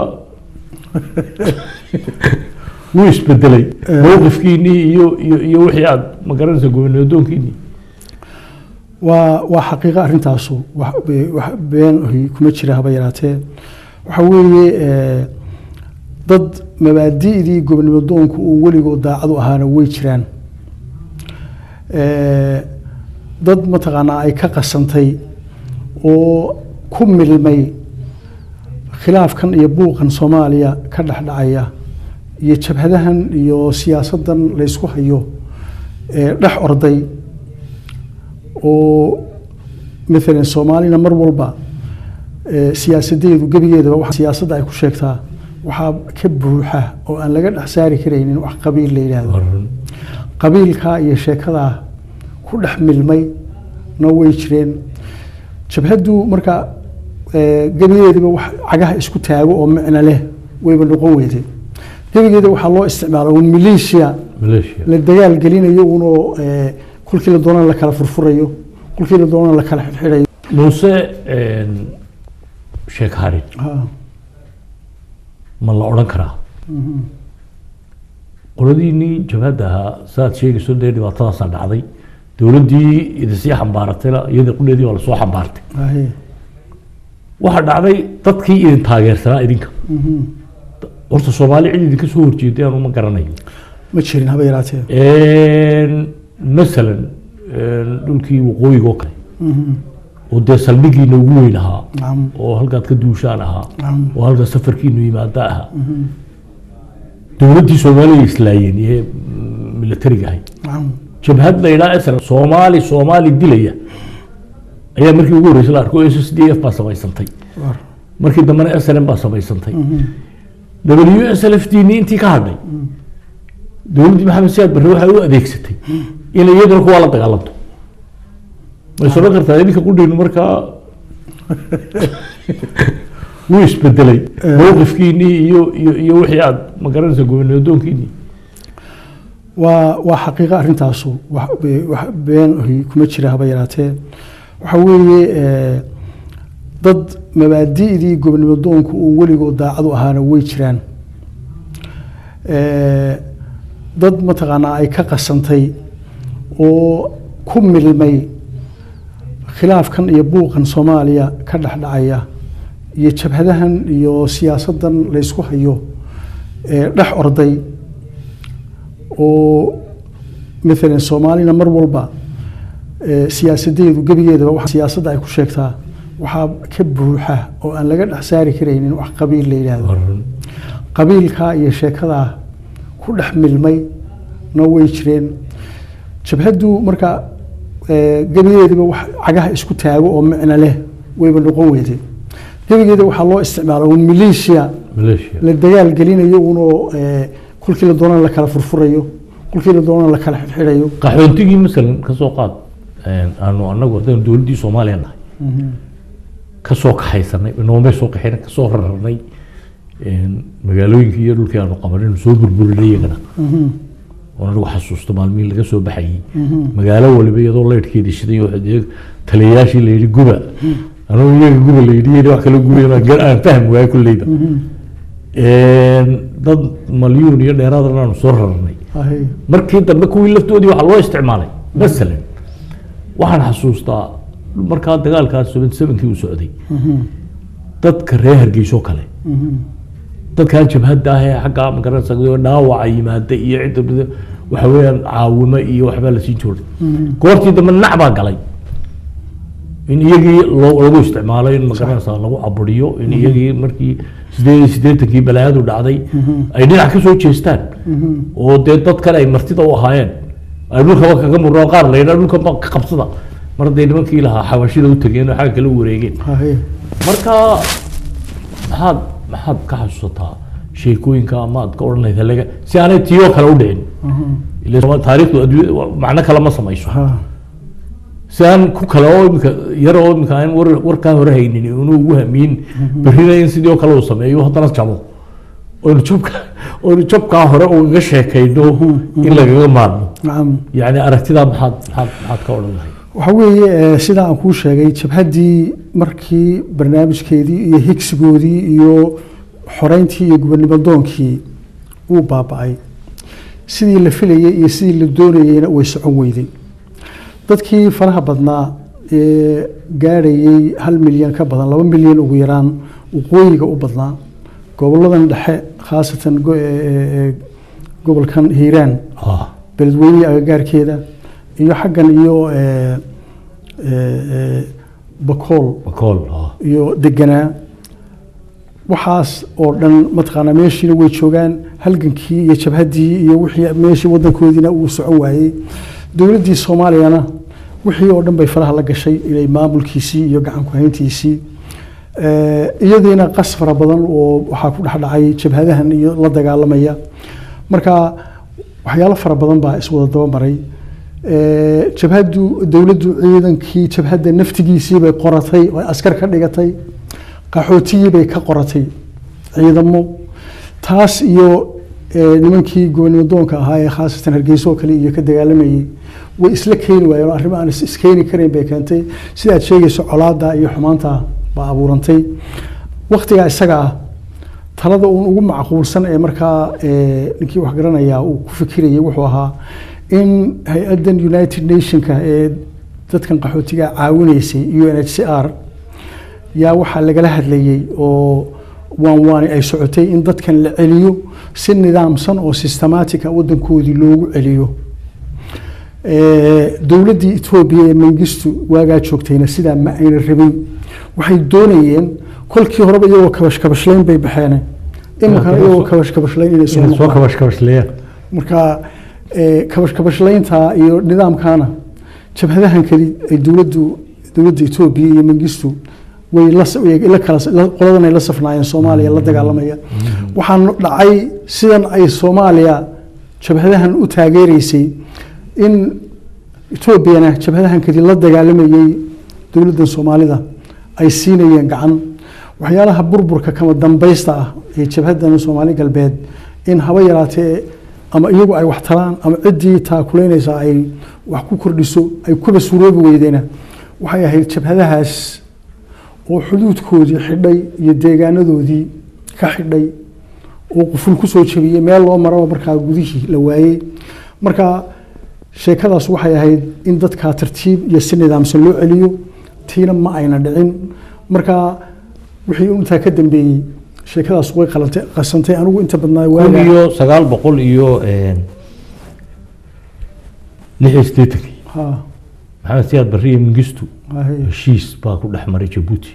wuu isbedelay mowqifkiinii iyo wixii aad ma garanaysa gobonimo-doonkiinii? Waa xaqiiqo arrintaasu, wax been ahi kuma jira haba yaraatee. Waxa weeye dad mabaadi'dii gobonimo doonku uu weligood daacad u ahaana way jiraan. Dad mataqaanaa ay ka qasantay oo ku milmay khilaafkan iyo buuqan Soomaaliya ka dhexdhacaya iyo jabhadahan iyo siyaasaddan laysku hayo ee dhex orday oo maalan Soomaalina mar walba siyaasadeedu gebigeedaba waxa siyaasadda ay ku sheegtaa waxaa ka buuxa oo aan laga dhex saari karaynin wax qabiil la yidhaahdo. Qabiilkaa iyo sheekadaa ku dhex milmay na way jireen. Jabhaddu marka gebigeediba wax cagaha isku taago oo micno leh wayba noqon weyday. Gebigeeda waxaa loo isticmaala un maleeshiya maleeshiya la dagaal gelinayo unoo kolkii la doonana la kala furfurayo, kolkii la doonana la kala xidhxidhayo. Muuse Sheekh Harin, ma la odhan karaa qoladiinii jabhadda ahaa, saad sheegayso dee dhibaatadaasaa dhacday, dowladdii idinsii xambaaratayna iyadii qudheedii waa lasoo xambaartay, waxaa dhacday dadkii idin taageersanaa idinka, horta Soomaali cid idinka soo horjeeday anu ma garanayo. Ma jirin haba yaraatee. Masalan dhulkii waqooyiga oo kale oo dee saldhigiina ugu weyn ahaa oo halkaad ka duushaan ahaa oo halka safarkiinu yimaada ahaa, dowladdii Soomaaliya islaayeen iyo militariga ahay. Jabhad la yidhaha isla Soomaali Soomaali dilaya ayaa markii ugu horreysay la arko, SSDF baa samaysantay, markii dambena SNM baa samaysantay. WSLF d ni intii ka hadhay, Dowladdii Maxamed Siyaad Barre waxay u adeegsatay in iyaduna kuwaa la dagaalanto. Ma is odhan kartaa idinka qudhaynu markaa wuu isbedelay mowqifkiinii iyo wixii aad ma garanaysa gobonimo doonkiinii? Waa xaqiiqo arrintaasu, wax been ahi kuma jira haba yaraatee. Waxa weeye dad mabaadi'dii gobonimo doonku uu weligood daacad u ahaana way jiraan. Dad mataqaanaa ay ka qasantay oo ku milmay khilaafkan iyo buuqan Soomaaliya ka dhex dhacaya iyo jabhadahan iyo siyaasaddan laysku hayo ee dhex orday, oo maalan Soomaalina mar walba siyaasadeedu gebigeedaba waxa siyaasadda ay ku sheegtaa waxaa ka buuxa oo aan laga dhex saari karaynin wax qabiil la yidhaahdo. Qabiilkaa iyo sheekadaa ku dhex milmay na way jireen. Jabhaddu marka gebigeediba wax cagaha isku taago oo micno leh wayba noqon weyday. Gebigeeda waxaa loo isticmaala un maleeshiya Maleeshiya la dagaal gelinayo unoo kolkii la doonana la kala furfurayo, kolkii la doonana la kala xidhxidhayo. Qaxoontigii masalan ka soo qaad, aanu anagu haddaynu dowladdii Soomaaliya nahay ka soo kaxaysanay, inoomay soo qaxin, ka soo rarnay magaalooyinkii iyo dhulkii aanu qabanay, soo burburinay iyagana, oon anigu xasuusto maalmihii laga soo baxayey magaalo waliba iyadoo leydhkeedii shiday oo taliyayaashii la yidhi guba, anugu iyaga guba la yidhi iyo wax kala gubay aan fahmi waayey kulleyba. Dad malyuun iyo dheeraadana aanu soo rarnay. Markii dambe kuwii laftoodii waxaa loo isticmaalay, masalan waxaan xasuustaa markaa dagaalkaas 77-kii uu socday, dadka reer Hargeysa oo kale, dadkan jabhadda ah ee xagga magaranaysa dhaawaca yimaada iyo cidda waxa weeyaan caawimo iyo waxbaa la siin jiray. Goortii dambe nac baa galay in iyagii lagu isticmaalo, in magaranaysa lagu caburiyo, in iyagii markii 88-kii balaayadu dhacday ay dhinac ka soo jeestaan oo dee dadkan ay martida u ahaayeen ay dhulkaba kaga murno, qaar la yidhaha dhulka ka qabsada mar hadday nimankii lahaa xabashida u tageen oo xagga kale u wareegeen. Marka maxaad ka xasuusataa sheekooyinka ama aad ka odhan lahayd halaga si aanay tiyoo kale u dhicin? Ila taariikhdu adduunya macno kale ma samayso. Si aan ku kale oo imika yar oo imika aan warkaa hore haynin inuu ugu hamiin berrina in sidii oo kale uu sameeyo haddana jabo, oynu jabkaa hore ugaga sheekayno in lagaga maarmo. Yacni aragtidaa maxaad ka odhan lahayd? Waxa weeye sidaa aan kuu sheegay, jabhaddii markii barnaamijkeedii iyo higsigoodii iyo xoreyntii iyo gobonimo doonkii uu baaba'ay, sidii la filayey iyo sidii la doonayeyna way socon weyday. Dadkii faraha badnaa ee gaadhayey 1 milyan ka badan, 2 milyan ugu yaraan, waqooyiga u badnaa, goboladan dhexe, khaasatan gobolkan Hiiraan, Beledweynihii agagaarkeeda iyo xaggan iyo Bakool Bakool iyo deganaa, waxaas oo dhan mataqaanaa meeshiina way joogaan. Halgankii iyo jabhaddii iyo wixii meeshii wadankoodiina uu socon waayey. Dowladdii Soomaaliyana wixii oo dhan bay faraha la gashay inay maamulkiisii iyo gacan ku hayntiisii. Iyadiina qas fara badan oo waxaa ku dhex dhacay jabhadahan iyo la dagaalamaya. Marka waxyaalo fara badan baa iswada daba maray. Jabhaddu, dowladdu ciidankii jabhadda naftigiisii bay qoratay oo askar ka dhigatay, qaxootigii bay ka qoratay ciidamo. Taas iyo nimankii gobonimo doonka ahaa ee khaasatan Hargeysa oo kale iyo ka dagaalamayey way isla keeni waayeen, oo arrimo aan iskeeni karayn bay keentay. Sida aad sheegayso, colaadda iyo xumaanta baa abuurantay waktigaa isaga ah. Talada uun ugu macquulsan ee markaa ninkii wax garanayaa uu ku fikirayay wuxuu ahaa in hay-addan United Nationka ee dadkan qaxootiga caawinaysay, UNHCR, yaa waxaa lagala hadlayey oo waan waani ay socotay in dadkan la celiyo si nidaamsan oo systematic ah wadankoodii loogu celiyo. Dowladdii Etoobiya ee Mangistu waagaa joogtayna sidaa ma ayna rabin. Waxay doonayeen kolkii horeba iyagoo kabash kabashlayn bay baxeen, iminkana iyagoo kabash kabashlayn inay soo inay soo noqdaan. Kabash kabashleeyaan. Marka kabash kabashlaynta iyo nidaamkaana jabhadahan keli ay dowladda Etoobiya iyo Mangistu way la way la kala qoladan ay la safnaayeen Soomaaliya la dagaalamaya. Waxaan dhacay sidan ay Soomaaliya Jabhadahan u taageereysay in Etoobiyana jabhadahan kadib la dagaalamayay dowladdan Soomaalida ay siinayeen gacan. Waxyaalaha burburka kama dambaysta ah ee jabhadan Soomaali Galbeed in haba yaraatee ama iyagu ay wax taraan ama ciddii taakuleynaysa ay wax ku kordhiso ay kuba suroobi weydeyna, waxay ahayd jabhadahaas oo xuduudkoodii xidhay iyo deegaanadoodii ka xidhay oo quful kusoo jabiyey, meel loo maraba markaa gudihii la waayey. Marka sheekadaas waxay ahayd in dadkaa tartiib iyo si nidaamsan loo celiyo, tiina ma ayna dhicin. Marka wixii intaa ka dambeeyey sheekadaas way qalantay, qasantay. Anigu inta badnaa kun waaga 1986-kii Maxamed Siyaad Barre iyo Mingistu heshiis baa ku dhex maray Jabuuti.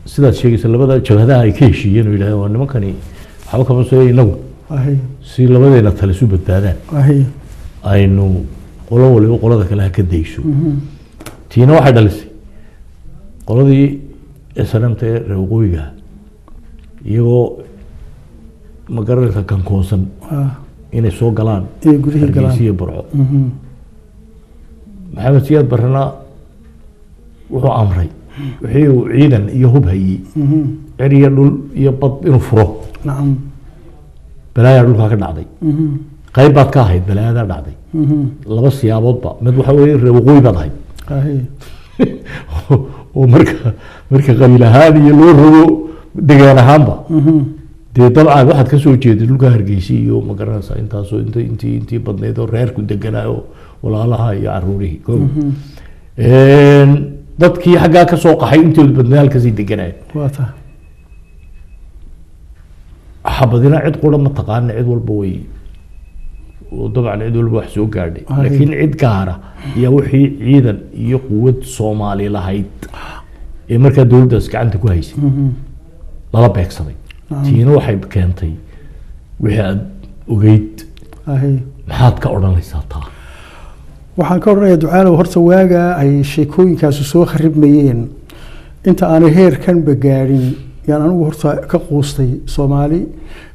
Sidaad sheegaysa, labada jabhadaha ay ka heshiiyeen oo yidhahdeen, waa nimankani waxba kama soo, inagu si labadeena tale isu badbaadaan aynu qolo waliba qolada kale ha ka dayso. Tiina waxay dhalisay qoladii SNMta ee reer waqooyiga, iyagoo ma garanaysa kankoonsan inay soo galaan inay gudihii galaan. Hargeysa iyo Burco. Maxamed Siyaad Barrena wuxuu amray wixii uu ciidan iyo hub hayey, cir iyo dhul iyo bad, inuu furo. Balaayaa dhulkaa ka dhacday. Qayb baad ka ahayd balaayadaa dhacday laba siyaaboodba. Mid waxa weeye, reer waqooyi baad ahayd oo marka qabiil ahaan iyo loo rogo degaan ahaanba, dee dabcan waxaad ka soo jeeday dhulka Hargeysa iyo ma garanaysaa intaasoo inta intii badnayd oo reerku deganaa oo walaalaha iyo caruurihii ko dadkii xaggaa ka soo qaxay intooda badnaa halkaasay deganaayen. Waa tahay. Xabadina cid qura ma taqaana, cid walba way oo dabcan cid walba wax soo gaadhay, laakiin cid gaara ayaa wixii ciidan iyo quwad Soomaali lahayd ee markaa dowladdaas gacanta ku haysay lala beegsaday. Tiina waxay keentay wixii aad ogeyd. Maxaad ka odhanaysaa taa? Waxaan ka odhanayaa, Ducaalow, horta waagaa ay sheekooyinkaasu soo kharibmayeen, inta aanay heerkanba gaadhin, yaan anigu horta ka quustay Soomaali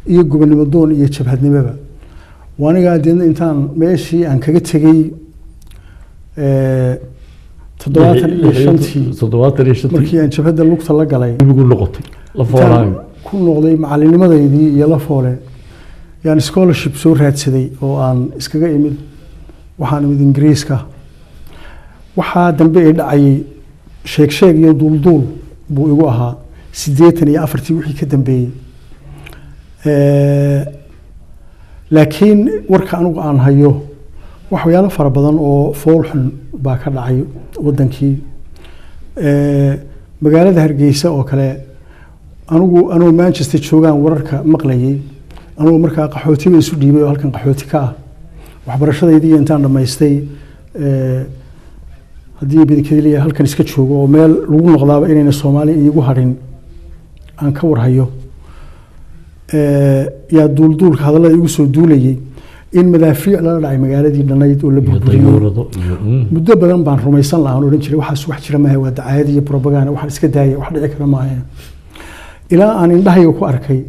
iyo gobonimo doon iyo jabhadnimoba. Waanigaa deedna intaan meeshii aan kaga tegey 75-tii. 75-tii. Markii aan jabhadda lugta la galay. Ibigu noqotay la intaan foolaayo. Ku noqday macalinimadeydii iyo la foole, yaan scholarship soo raadsaday oo aan iskaga imid. Waxaan imid Ingiriiska. Waxaa dambe ee dhacayay sheeg sheeg iyo duulduul buu igu ahaa 84-tii wixii ka dambeeyey. Laakiin warka anigu aan hayo, waxyaalo fara badan oo fool xun baa ka dhacay wadankii. Magaalada Hargeysa oo kale, anigu anuu Manchester joogaan wararka maqlayay, anugu markaa qaxootiba isu dhiibay oo halkan qaxooti ka ah, waxbarashadaydii intaan dhammaystay, haddii bidikadiliya halkan iska joogo oo meel lagu noqdaaba inayna Soomaali iigu hadhin aan ka warhayo, yaa duulduulka hadallada igu soo duulayay in madaafiic lala dhacay magaaladii dhanayd oo la iyo burburiyey. Dayuurado iyo Muddo badan baan rumaysan lahaa, aan odhan jiray waxaas wax jira maaha, waa dacaayad iyo propaganda, waxaan iska daaya, wax dhici kara maaha, ilaa aan indhahayga ku arkay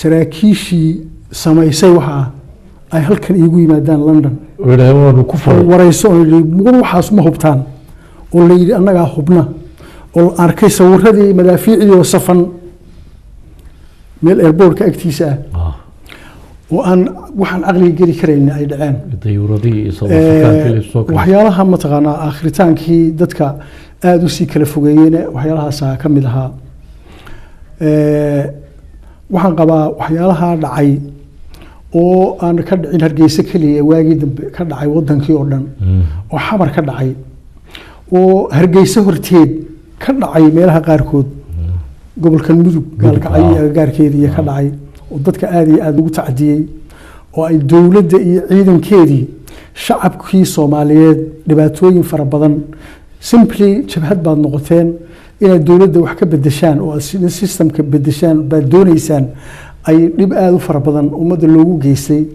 saraakiishii samaysay waxa ay halkan iigu yimaadaan London. Oo yidhahdeen waanu ku oo furay. Warayso oo yidhi, mudan waxaas ma hubtaan? Oo la yidhi annagaa hubna, oo la arkay sawiradii madaafiicdii oo safan meel airportka agtiisa ah oo aan waxaan caqliga geli karayna ay dhaceen. Dayuuradihii iyo South Africaankii la soo kala Waxyaalaha mataqaanaa akhritaankii dadka aada usii kala fogeeyeyna waxyaalahaasaa ka mid ahaa. Waxaan qabaa waxyaalaha dhacay oo aan ka dhicin Hargeysa keliya, waagii dambe ka dhacay wadankii oo dhan, oo Xamar ka dhacay, oo Hargeysa horteed ka dhacay meelaha qaarkood, gobolkan Mudug, Gaalkacyo iyo agagaarkeeda iyo ka dhacay, oo dadka aada iyo aada ugu tacadiyey, oo ay dowladda iyo ciidankeedii shacabkii Soomaaliyeed dhibaatooyin fara badan, simply jabhad baad noqoteen, inaad dowladda wax ka bedeshaan oo aad systemka bedeshaan baad dooneysaan, ay dhib aada u fara badan ummadda loogu geystay,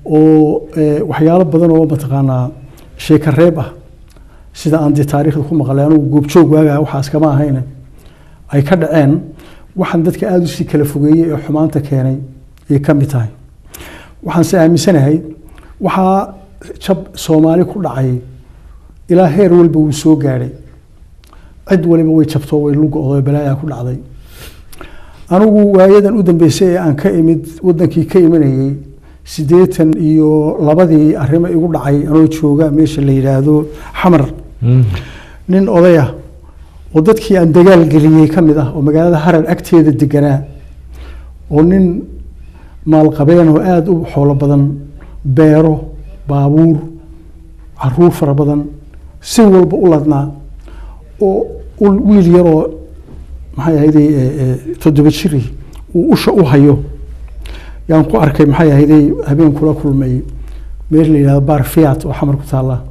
oo waxyaalo badan oo mataqaanaa sheeko reeb ah, sida aan dee taariikhda ku maqlay, anigu goobjoog waagaa waxaas kama ahayne, ay ka dhaceen, waxaan dadka aada usii kala fogeeyey ee xumaanta keenay ayay ka mid tahay. Waxaan se aaminsanahay waxaa jab Soomaali ku dhacay ilaa heer walba wuu soo gaadhay. Cid waliba way jabto, way lugo'do, balaayaa ku dhacday. Anigu waayadan u dambeysay ee aan ka imid wadankii ka imanayay 82-dii, arrimo igu dhacay anoo jooga meesha la yidhaahdo Xamar, nin odaya oo dadkii aan dagaal geliyey ka mid ah oo magaalada Harar agteeda deganaa, oo nin maalqabeen oo aada u xoolo badan, beero, baabuur, caruur fara badan, si walba u ladnaa, oo wiil yaroo, maxay ahayday, 7 jiri uu usha u hayo yaan ku arkay, maxay ahayday, habeen kula kulmay meel la yidhahdo Bar Fiat oo Xamar ku taalla.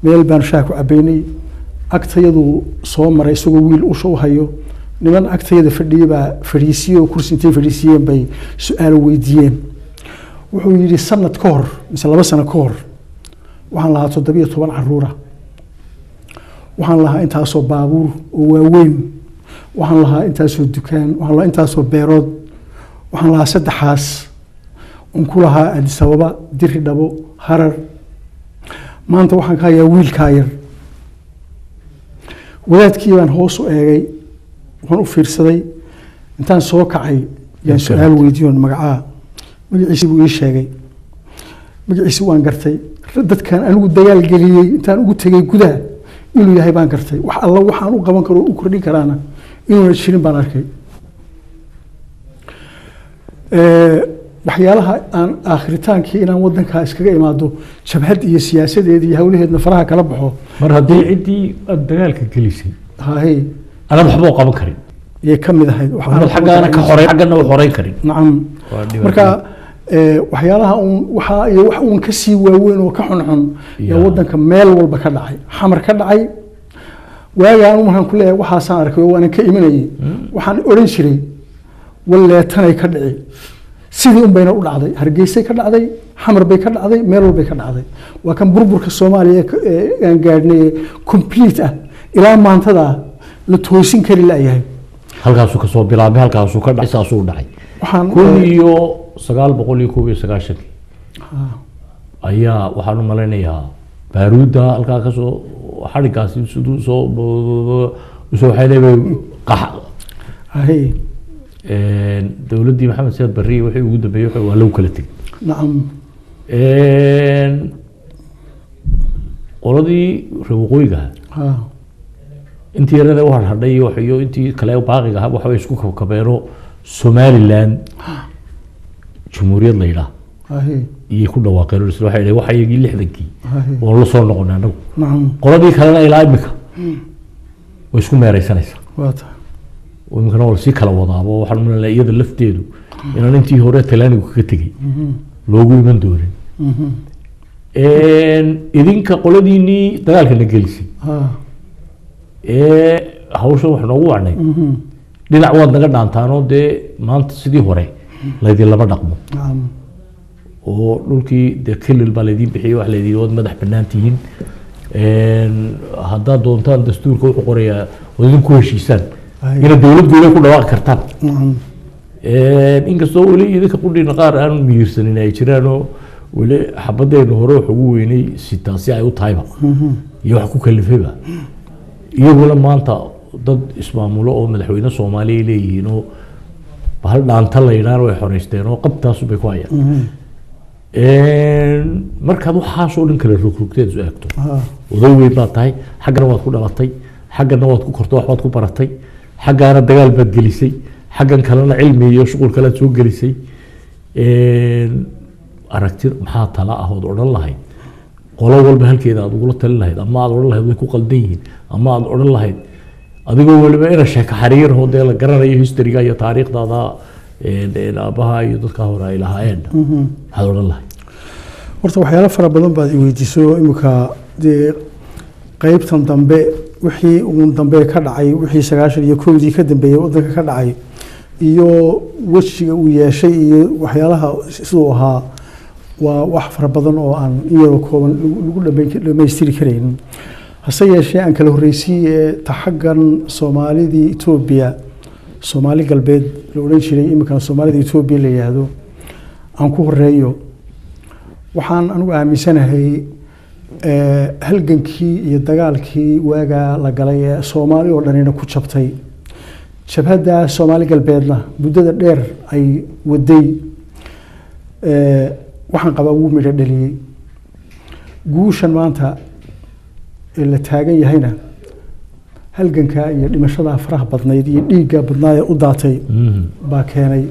Meel baanu shaah ku cabaynay. Agtayadu soo maray isagoo wiil usha u hayo. Niman agtayada fadhiyey baa fadhiisiye oo kursi intay fadhiisiyeen bay su-aalo weydiiyeen. Wuxuu yidhi, sanad ka hor mise 2 sano ka hor waxaan lahaa 17 caruura, waxaan lahaa intaasoo baabuur oo waaweyn, waxaan lahaa intaasoo dukaan, waxaan lahaa intaasoo beerood, waxaan lahaa saddexaas un ku lahaa Addis Ababa, Diri Dhabo, Harar. Maanta waxaan ka hayaa wiilkaa yar. Wadaadkii baan hoos u eegay, waan u fiirsaday. Intaan soo kacay yaan su-aal weydiiyoon magacaa. Magaciisi buu ii sheegay. Magaciisi waan gartay. Dadkan anigu dagaal geliyey intaan ugu tegay gudaha inuu yahay baan gartay. Wax alla waxaan u qaban karo oo u kordhin karaana inuuna jirin baan arkay. Waxyaalaha aan aakhritaankii inaan wadankaa iskaga imaado, jabhad iyo siyaasadeed iyo hawlaheedna faraha kala baxo. Mar haddii ciddii aada dagaalka gelisay haye anaad waxba u qaban karin yay ka mid ahayd. Wax anaad aan xaggaana ka xoreyn, xaggana u xoreyn karin. Nacam. Waa dhibaato. Marka waxyaalaha uun waxaa iyo wax uun kasii waaweyn oo ka xunxun yaa wadanka meel walba ka dhacay, Xamar ka dhacay. Waagaan markaan ku leeyahay waxaasaan arkay oo waanan ka imanayay, waxaan odhan jiray walleetanay ka dhici. Sidii un bayna u dhacday. Hargeysay ka dhacday, Xamar bay ka dhacday, meel walbay ka dhacday. Waa kan burburka Soomaaliya ee aan gaadhnay ee complete ah ilaa maantada la toosin kari la'yahay. Halkaasuu kasoo bilaabmay, halkaasuu ka dhacay, saasuu u dhacay. Waxaan 1991-kii ayaa waxaan u malaynayaa baaruudda halkaa kasoo xadhigaasi siduu soo usoo xelay bay qax haye dowladdii Maxamed Siyaad Barri wixii ugu dambeeyey waa lagu kala tegey. Qoladii reer waqooyiga ahaa intii yarada u hadhadhay iyo iyo intii kale baaqiga ahaa waxbay isku kabkabeeno, Somaliland jumhuuriyad la yidhaah iyay ku dhawaaqeen oo isla waxay dhaheen waxa iyagii 60-kii waan la soo noqonay annagu. Qoladii kalena ilaa imika way isku meeraysanaysaa. Waa tahay. Oo iminkana waa lasii kala wadaaba. Waxaan u maleynayaa iyada lafteedu inaan intii hore Talyaanigu kaga tegey loogu iman doonin. Idinka qoladiinii dagaalka na gelisay ee hawsha wax noogu wacnay, dhinac waad naga dhaantaanoo dee maanta sidii hore laydinlama dhaqmo oo dhulkii dee kilil baa laydin bixiyey, wax laydin waad madax bannaan tihiin. Haddaad doontaan dastuurka wuxuu qorayaa oo idinku heshiisaan inaad dowlad gooni ku dhawaaqi kartaan. Inkastoo weli idinka qudhiina qaar aan miyirsanin ay jiraanoo weli xabadeenu hore wax ugu weynay sitaa si ay u tahayba iyo wax ku kalifayba, iyaguna maanta dad ismaamulo oo madaxweyne Soomaaliya ay leeyihiin oo bahal dhaanta la yidhaahna way xoreysteen oo qabtaasu bay ku hayaan. Markaad waxaasoo dhan kala rogrogteed isu eegto, oday weyn baad tahay, xaggana waad ku dhalatay, xaggana waad ku kortay, waxbaad ku baratay, xaggaana dagaal baad gelisay, xaggan kalena cilmi iyo shuqul kalead soo gelisay. Aragti maxaa tala ah ood odhan lahayd qolo walba halkeeda aad ugula talin lahayd, ama aad odhan lahayd way ku qaldan yihiin, ama aad odhan lahayd adigoo weliba ina sheeko xariir oo dee la garanayo historyga iyo taariikhdaada aabbaha iyo dadka hore ay lahaayeen, maxaad odhan lahayd? Horta waxyaalo fara badan baad i weydiisay oo imika dee qeybtan dambe, wixii uun dambe ka dhacay, wixii 91-dii ka dambeeyey wadanka ka dhacay iyo wejiga uu yeeshay iyo waxyaalaha siduu ahaa, waa wax fara badan oo aan in yaroo kooban lagu dhamaystiri karaynin. Hase yeeshee aan kala horreysiiye taxaggan Soomaalidii Etoobiya, Soomaali Galbeed la odhan jiray, iminkana Soomaalida Etoobiya la yidhaahdo. Aan ku horeeyo. Waxaan anigu aaminsanahay halgankii iyo dagaalkii waagaa la galay ee Soomaali oo dhanina ku jabtay, jabhadda Soomaali Galbeedna muddada dheer ay waday, waxaan qabaa wuu midho dhaliyey. Guushan maanta ee la taagan yahayna halgankaa iyo dhimashadaa faraha badnayd iyo dhiigga badnaa ee u daatay baa keenay.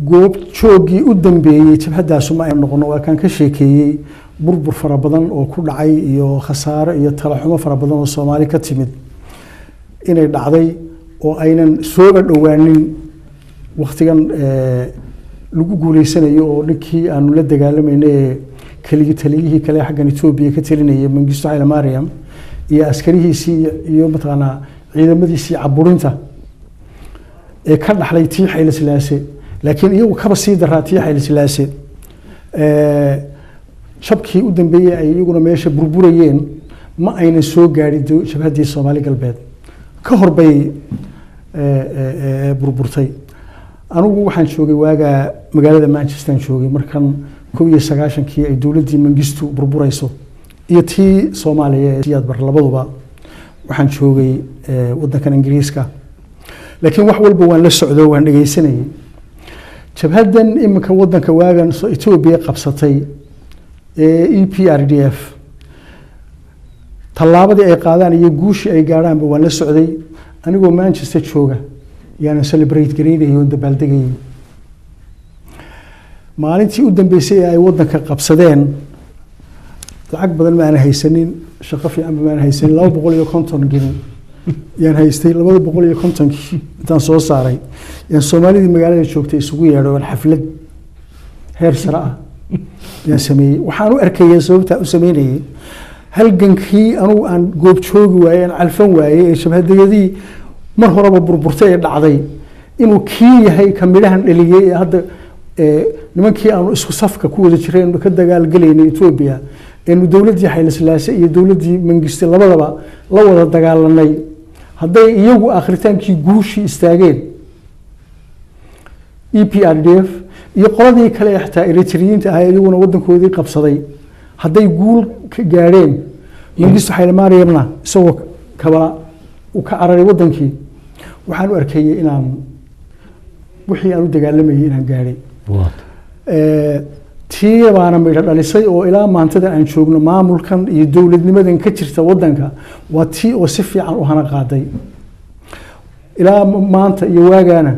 Goob jooggii u dambeeyey jabhaddaasu ma ay noqono. Waa kaan ka sheekeeyey burbur fara badan oo ku dhacay iyo khasaare iyo talaxumo fara badan oo Soomaali ka timid inay dhacday oo aynan sooba dhowaanin waktigan lagu guuleysanayo, oo ninkii aanu la dagaalamayna ee keligi taliyihii kale xaggan Etoobiya ka talinayay, Mangisto Haile Mariam, iyo askarihiisii iyo mataqaanaa ciidamadiisii caburinta ee ka dhaxlay tii Xayle Silaase, laakiin iyagu kaba sii daraa tii Xayle Silaase, jabkii u dambeeyey ay iyaguna meesha burburayeen ma aynan soo gaadhin. Jabhaddii Soomaali Galbeed ka hor bay burburtay. Anigu waxaan joogay waagaa magaalada Manchester joogay markan 91-kii ay dowladdii Mangistu burburayso iyo tii Soomaaliya ee Siyaad Barre labaduba. Waxaan joogay wadankan Ingiriiska, laakiin wax walba waan la socdo, waan dhegeysanayay. Jabhaddan iminka wadanka waagan Etoobiya qabsatay ee EPRDF, tallaabadii ay qaadaan iyo guushii ay gaadhaanba waan la socday. Anigoo Manchester jooga yaanan celebrate garaynayay oon dabaaldegayay. Maalintii u dambeysay ee ay wadanka qabsadeen lacag badan ma aanan haysanin, shaqo fiicanba ma aanan haysanin. 250 gini yaan haystay. 250-kii intaan soo saaray yaan Soomaalidii magaalada joogtay isugu yeedho oon xaflad heer sare ah yaan sameeyey. Waxaan u arkayay, sababtaa u sameynayay, halgankii anugu aan goobjoogi waayey, aan calfan waayey, ee shabhadayadii mar horeba burburtay ee dhacday, inuu kii yahay ka midhahan dhaliyey ee hadda nimankii aanu isku safka ku wada jiray aanu ka dagaalgelaynay Etoobiya, eenu dowladdii Xayle Silaase iyo dowladdii Mangiste labadaba la wada dagaalanay, hadday iyagu akhritaankii guushii istaageen, EPRDF iyo qoladii kale ee xitaa Eritriyiinta ahaa iyaguna wadankoodii qabsaday hadday guul ka gaadheen, Mangistu Xayle Mariamna isagoo kabala uu ka cararay wadankii, waxaan u arkayay inaan wixii aan u dagaalamayay inaan gaadhay. Tii baana midho dhalisay oo ilaa maantada aan joogno maamulkan iyo dowladnimadan ka jirta wadanka waa tii oo si fiican u hana qaaday ilaa maanta. Iyo waagaana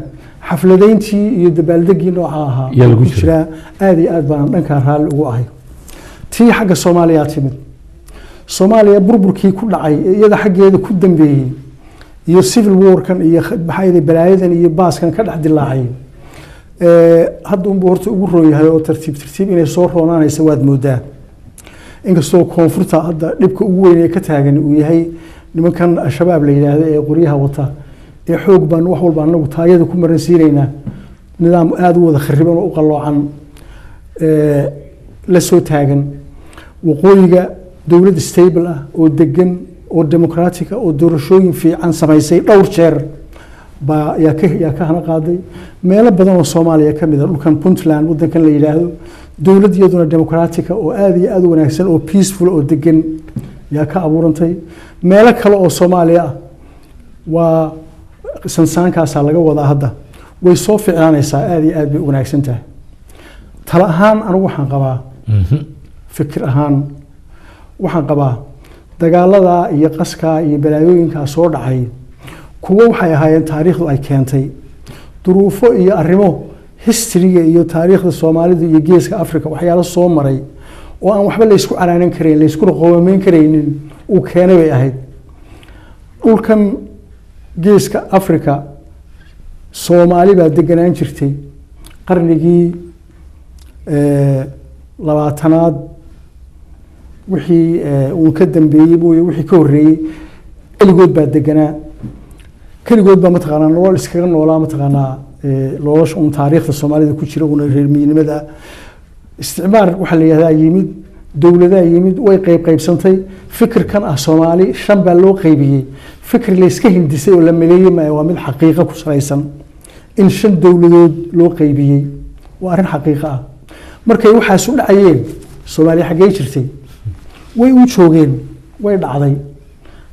xafladayntii iyo dabaaldegii nooca ahaa yaa lagu ku jiraa. Aad iyo aad baan dhankaa raalli ugu ahay. Tii xagga Soomaaliya timid, Soomaaliya burburkii ku dhacay ee iyada xaggeeda ku dambeeyey iyo civil warkan iyo maxaa yeelay balaayadan iyo baaskan ka dhex dilaacay, hadda unbuu horta ugu roon yahay oo tartiib tartiib inay soo roonaanaysa waad moodaa, inkastoo koonfurta hadda dhibka ugu weyn ee ka taagan uu yahay nimankan Al-Shabaab la yidhaahdo ee qoryaha wata ee xoog baan wax walba anagu taayada ku maransiinaynaa, nidaam aada u wada khariban oo u qalloocan la soo taagan. Waqooyiga dowlad stable ah oo degan oo democratic ah oo doorashooyin fiican samaysay dhowr jeer baa yaa ka hana qaaday. Meelo badan oo Soomaaliya ka mid ah, dhulkan Puntland wadankan la yidhaahdo, dowlad iyaduna democratic ah oo aada iyo aada u wanaagsan oo peaceful oo degan yaa ka abuurantay. Meelo kale oo Soomaaliya ah waa sansaankaasaa laga wadaa. Hadda way soo ficnaanaysaa, aada iyo aad bay u wanaagsan tahay. Tala ahaan anigu waxaan qabaa, fikir ahaan waxaan qabaa, dagaaladaa iyo qaskaa iyo balaayooyinkaa soo dhacay kuwo waxay ahaayeen taariikhdu ay keentay, duruufo iyo arrimo historyga iyo taariikhda Soomaalida iyo Geeska Africa waxyaalo soo maray oo aan waxba laysku canaanan karayn, layskuna qoomameyn karaynin uu keenay bay ahayd. Dhulkan Geeska Africa Soomaali baa deganaan jirtay qarnigii 20aad wixii uu ka dambeeyey mooye wixii ka horreeyey keligood baa deganaa, keligood baa mataqaanaa nolol iskaga noolaa, mataqaanaa nolosha un taariikhda Soomaalida ku jira una reer miynimada. Isticmaar waxaa la yidhahdaa yimid, dowladaa yimid, way qayb qaybsantay. Fikirkan ah Soomaali shan baa loo qaybiyey fikir layska hindisay oo la maleeyey maayo, waa mid xaqiiqo ku salaysan. in shan dowladood loo qaybiyey. Waa arrin xaqiiqo ah. Markay waxaas u dhacayeen, Soomaaliya xaggee jirtay? Way u joogeen, way dhacday.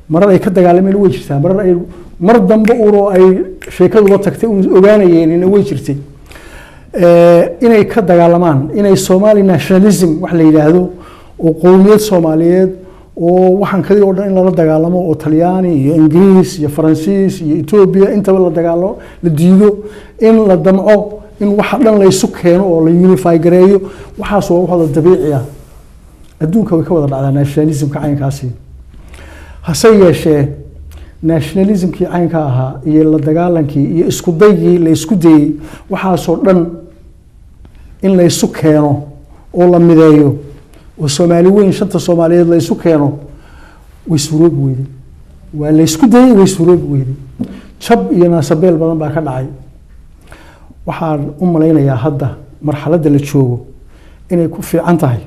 Marar ay ka dagaalameen way jirtaa, marar ay mar dambe uroo ay sheekaduba tagtay un ogaanayeenina way jirtay. Inay ka dagaalamaan inay Somali nationalism wax la yidhaahdo oo qowmiyad Soomaaliyeed oo waxaan kadii oo dhan in lala dagaalamo, oo Talyaani iyo Ingiriis iyo Faransiis iyo Etoobiya intaba la dagaalo, la diido, in la damco in waxa dhan la isu keeno oo la unify gareeyo, waxaas waa wax wada dabiici ah. Adduunka way ka wada dhacdaa nationalismka caynkaasi. Hase yeeshee, nationalismkii caynka ahaa iyo la dagaalankii iyo isku daygii la isku dayey, waxaasoo dhan in la isu keeno oo la mideeyo oo Soomaali weyn, shanta Soomaaliyeed la isu keeno, way suuroobi weyday. Waa la isku dayey, way suuroobi weyday. Jab iyo naasabeel badan baa ka dhacay. Waxaan u malaynayaa hadda marxaladda la joogo inay ku fiican tahay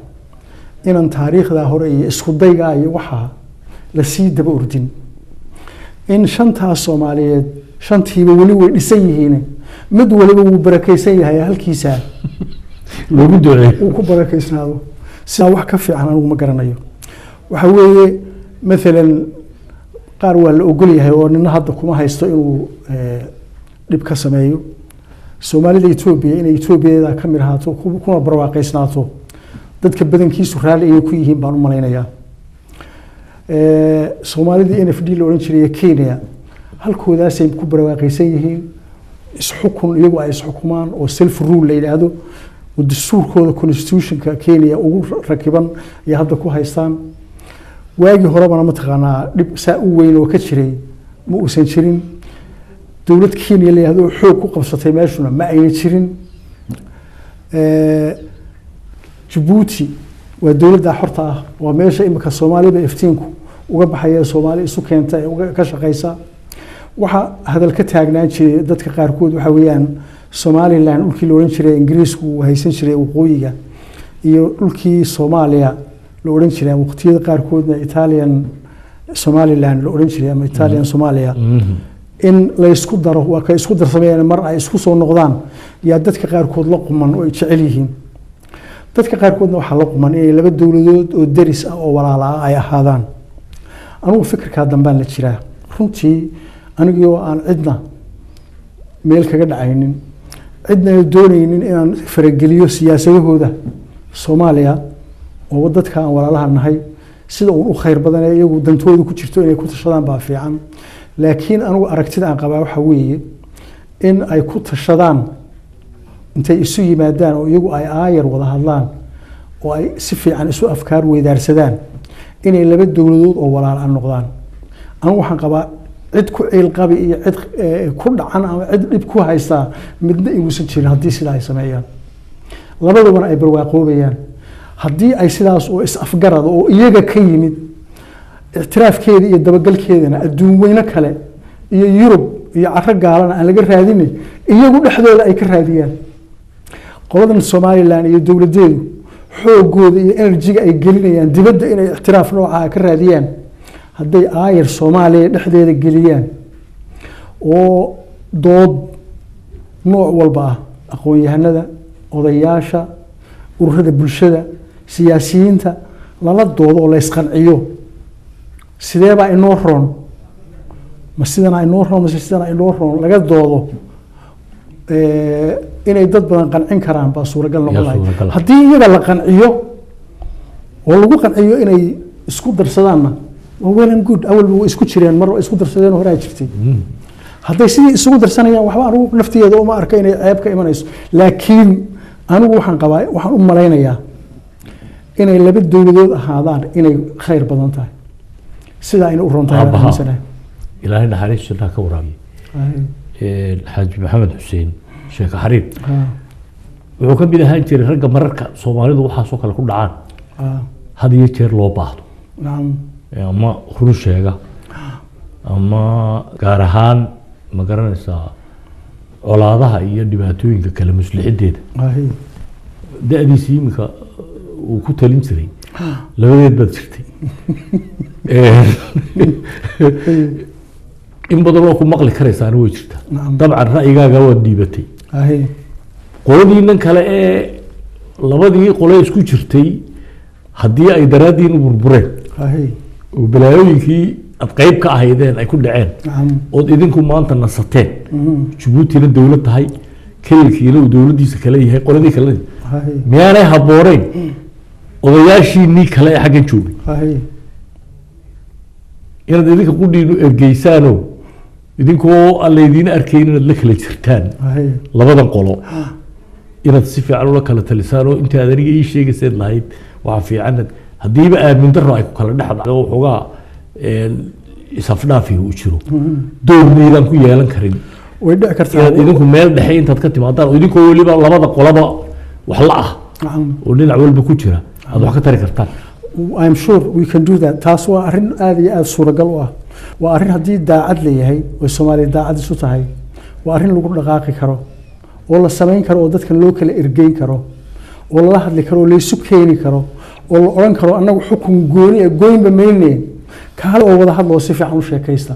inaan taariikhdaa hore iyo isku daygaa iyo waxaa lasii daba ordin, in shantaas Soomaaliyeed shantiiba weli way dhisan yihiin, mid waliba wuu barakaysan yahay halkiisa loogu duceeyo, uu ku barakaysnaado. Sidaa wax ka fiican anigu ma garanayo. Waxa weeye, maalan, qaar waa la ogol yahay oo nina hadda kuma haysto inuu dhib ka sameeyo. Soomaalida Etoobiya inay Etoobiyada ka mid ahaato kuna barwaaqaysnaato, dadka badankiisu raalli inay ku yihiin baan u malaynayaa. Soomaalidii NFD la odhan jiray Kenya halkoodaasay ku barwaaqaysan yihiin, isxukun iyagu ay isxukumaan oo self rule la yidhaahdo oo dastuurkooda, constitutionka Kenya ugu rakiban ay hadda ku haystaan. Waagii horebana mataqaanaa dhib saa u weyn oo ka jiray ma uusan jirin. Dowlad Kenya la yidhahdo oo xoog ku qabsatay meeshuna ma ayna jirin. Jabuuti waa dowladda xorta ah, waa meesha imika Soomaalida iftiinku uga baxaya, Soomaali isu keenta ee uga ka shaqeysa. Waxa hadal ka taagnaan jiray dadka qaarkood waxa weeyaan Somaliland, dhulkii la odhan jiray Ingiriisku uu haysan jiray waqooyiga, iyo dhulkii Soomaaliya la odhan jiray, waqtiyada qaarkoodna Italian Somaliland la odhan jiray ama Italian Somalia, in la isku daro. Waa kay isku darsamayaan, mar ay isku soo noqdaan yaa dadka qaarkood la quman oo ay jecel yihiin. Dadka qaarkoodna waxaa la quman inay laba dowladood oo deris ah oo walaala ah ay ahaadaan. Anugu fikirkaa dambaan la jiraa runtii, anigii oo aan cidna meel kaga dhacaynin, cidna doonaynin inaan farageliyo siyaasadahooda Soomaaliya oo dadka aan walaalaha nahay. Sida uun u khayr badan ee iyagu dantooda ku jirto inay ku tashadaan baa fiican. Laakiin anigu aragtida aan qabaa waxa weeye in ay ku tashadaan intay isu yimaadaan oo iyagu ay aayar wada hadlaan oo ay si fiican isu afkaar weydaarsadaan, inay laba dowladood oo walaal ah noqdaan. Anigu waxaan qabaa cid ku ciilqabi iyo cid ku dhacan ama cid dhib ku haystaa midna inuusan jirin haddii sidaa ay sameeyaan, labadubana ay barwaaqoobayaan haddii ay sidaas oo is-afgarada oo iyaga ka yimid. Ictiraafkeeda iyo dabagalkeedana adduun weyne kale iyo Yurub iyo caro gaalana aan laga raadinay, iyagu dhexdooda ay ka raadiyaan. Qoladan Somaliland iyo dowladeedu xoogooda iyo energyga ay gelinayaan dibadda inay ictiraaf noocaa ka raadiyaan, hadday aayar Soomaaliya dhexdeeda geliyaan oo dood nooc walba ah, aqoon-yahanada, odayaasha, ururada bulshada, siyaasiyiinta lala doodo oo la isqanciyo, sidee baa inoo roon, ma sidanaa inoo roon mase sidanaa inoo roon, laga doodo, inay dad badan qancin karaan baa suuragal noqon lahay. Suuragal. Haddii iyaga la qanciyo oo lagu qanciyo inay isku darsadaanna, waa well and good. Awalba way isku jireen, mar waa isku darsadeen horaa jirtay. Hadday sidii isugu darsanayaan, waxba anigu naftigeeda uma arka inay ceeb ka imanayso. Laakiin anigu waxaan qabaa, waxaan u malaynayaa inay laba dowladood ahaadaan inay khayr badan tahay, sidaa inay u roon tahay baan Aabbaha. aaminsanahay. Ilaahay naxariis jannaha ka waraabiye, Xaaji Maxamed Xuseen Sheekh Xariir wuxuu ka mid ahaan jiray ragga mararka Soomaalidu waxaasoo kale ku dhacaan had iyo jeer loo baahdo, ama run sheega ama gaar ahaan, ma garanaysaa, colaadaha iyo dhibaatooyinka kale muslixideeda. Da'diisii iminka uu ku talin jiray labadeed baad jirtay. In badan oo ku maqli karaysaana way jirtaa. Nacam. Dabcan ra'yigaaga waad dhiibatay. Qoladiinan kale ee labadii qole isku jirtay, haddii ay daraaddiin u burbureen oo balaayooyinkii aad qayb ka ahaydeen ay ku dhaceen, ood idinku maanta nasateen, Jabuutina dowlad tahay, kelilkiina uu dowladdiisa kale yahay, qoladii kale, miyaanay habbooneyn odayaashiinii kale ee xaggan joogay inaad idinka qudhiinu ergeysaanoo, idinkoo aan laydiin arkayn inaad la kala jirtaan labadan qolo, inaad si fiican ula kala talisaan, oo intaad aniga ii sheegayseed lahayd waxaa fiican haddiiba aamin darro ay ku kala dhex dhacdo, waxoogaa isafdhaafi uu jiro, door maydaan ku yeelan karin? Way dhici kartaa. Inaad idinku meel dhexe intaad ka timaadaan, oo idinkoo weliba labada qolaba wax la ah oo dhinac walba ku jira, aad wax ka tari kartaan? I'm sure we can do that. Taas waa arrin aad iyo aad suuragal u ah. Waa arrin haddii daacad la yahay oo Soomaaliya daacad isu tahay, waa arrin lagu dhaqaaqi karo oo la samayn karo, oo dadkan loo kala ergeyn karo, oo lala hadli karo, oo laysu keeni karo, oo la odhan karo: annagu xukun gooni ah goynba mayne, kaale oo wada hadla oo si fiican u sheekaysta.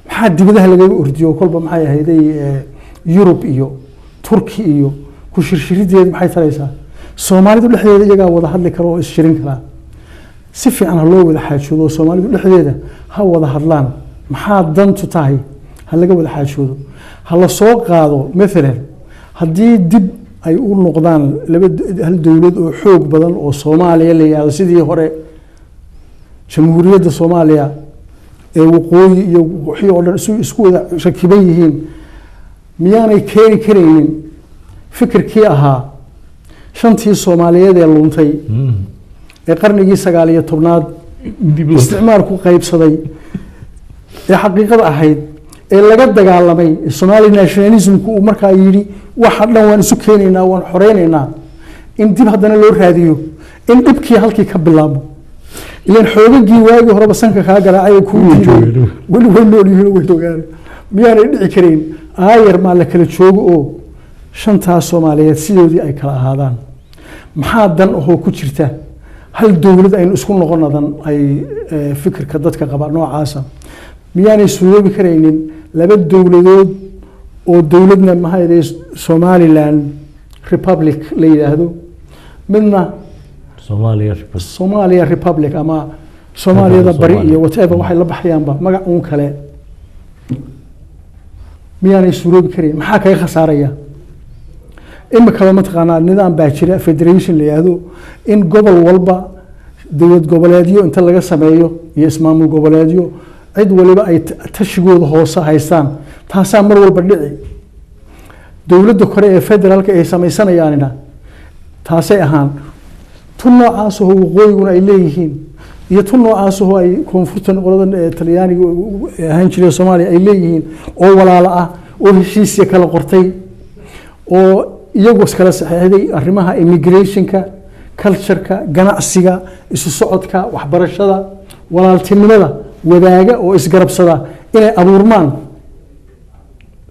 Maxaa dibadaha lagaga ordiyo kolba? Maxay ahayday Yurub iyo Turki iyo ku shirshirideed maxay taraysaa? Soomaalidu dhexdeeda iyagaa wada hadli kara oo is-shirin karaa. Si fiican ha loo wada xaajoodo oo Soomaalidu dhexdeeda ha wada hadlaan. Maxaa dantu tahay? Ha laga wada xaajoodo, ha la soo qaado. Maalan haddii dib ay u noqdaan laba hal dowlad oo xoog badan oo Soomaaliya la yihahdo, sidii hore Jamhuuriyadda Soomaaliya ee waqooyi iyo wixii oo dhan isku wada rakiban yihiin, miyaanay keeni karaynin fikirkii ahaa shantii Soomaaliyeed ee luntay ee qarnigii 19aad dib isticmaalku qaybsaday, ee xaqiiqada ahayd, ee laga dagaalamay, ee Somali nationalismku uu markaa yidhi waxa dhan waan isu keenaynaa, waan xoreynaynaa, in dib haddana loo raadiyo, in dhibkii halkii ka bilaabo? Ilaan xoogagii waagii horeba sanka kaa garaacay oo kuu Way diiday joogeen. Weli way nool yihiin oo way joogaan. Miyaanay dhici karayn aayar maa la kala joogo oo shantaas Soomaaliyeed sidoodii ay kala ahaadaan? Maxaa dan ahoo ku jirta hal dowlad aynu isku noqonadan ay fikirka dadka qaba noocaasa? Miyaanay suuroobi karaynin laba dowladood oo dowladna maxaa Somaliland Republic la yidhaahdo, midna Soomaaliya Republic. Somalia Republic ama Soomaaliyada Bari Soomaaliya. iyo whatever waxay la baxayaanba magac uun kale? Miyaanay suuroobi karayn? Maxaa kaga khasaaraya? Imikaba mataqaanaa nidaam baa jira federation la yidhaahdo, in gobol walba dowlad goboleedyo inta laga sameeyo iyo ismaamul goboleedyo, cid waliba ay tashigooda hoose haystaan. Taasaa mar walba dhici. Dowladda kore ee federaalka ay samaysanayaanina taasay ahaan. Tu noocaas oo waqooyiguna ay leeyihiin iyo tu noocaas oo ay koonfurtan qoladan ee Talyaaniga ahaan jiray Soomaaliya ay leeyihiin, oo walaalo ah, oo heshiisya kala qortay, oo iyagu iskala saxeexday arrimaha immigrationka, cultureka, ganacsiga, isu socodka, waxbarashada, walaaltinimada wadaaga oo isgarabsada inay abuurmaan.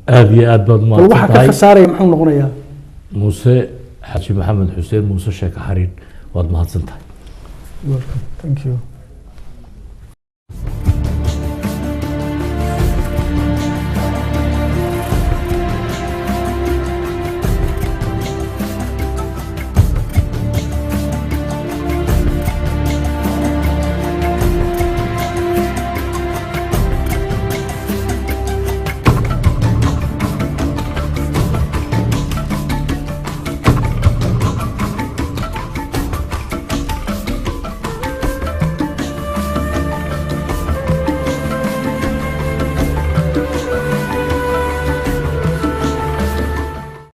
Aada iyo aad baad Bal waxa mahadsan ka tahay. khasaaraya muxuu noqonayaa? Muuse Xaaji Maxamed Xuseen, Muuse Sheeko Xariir, waad mahadsan tahay. Welcome. Thank you.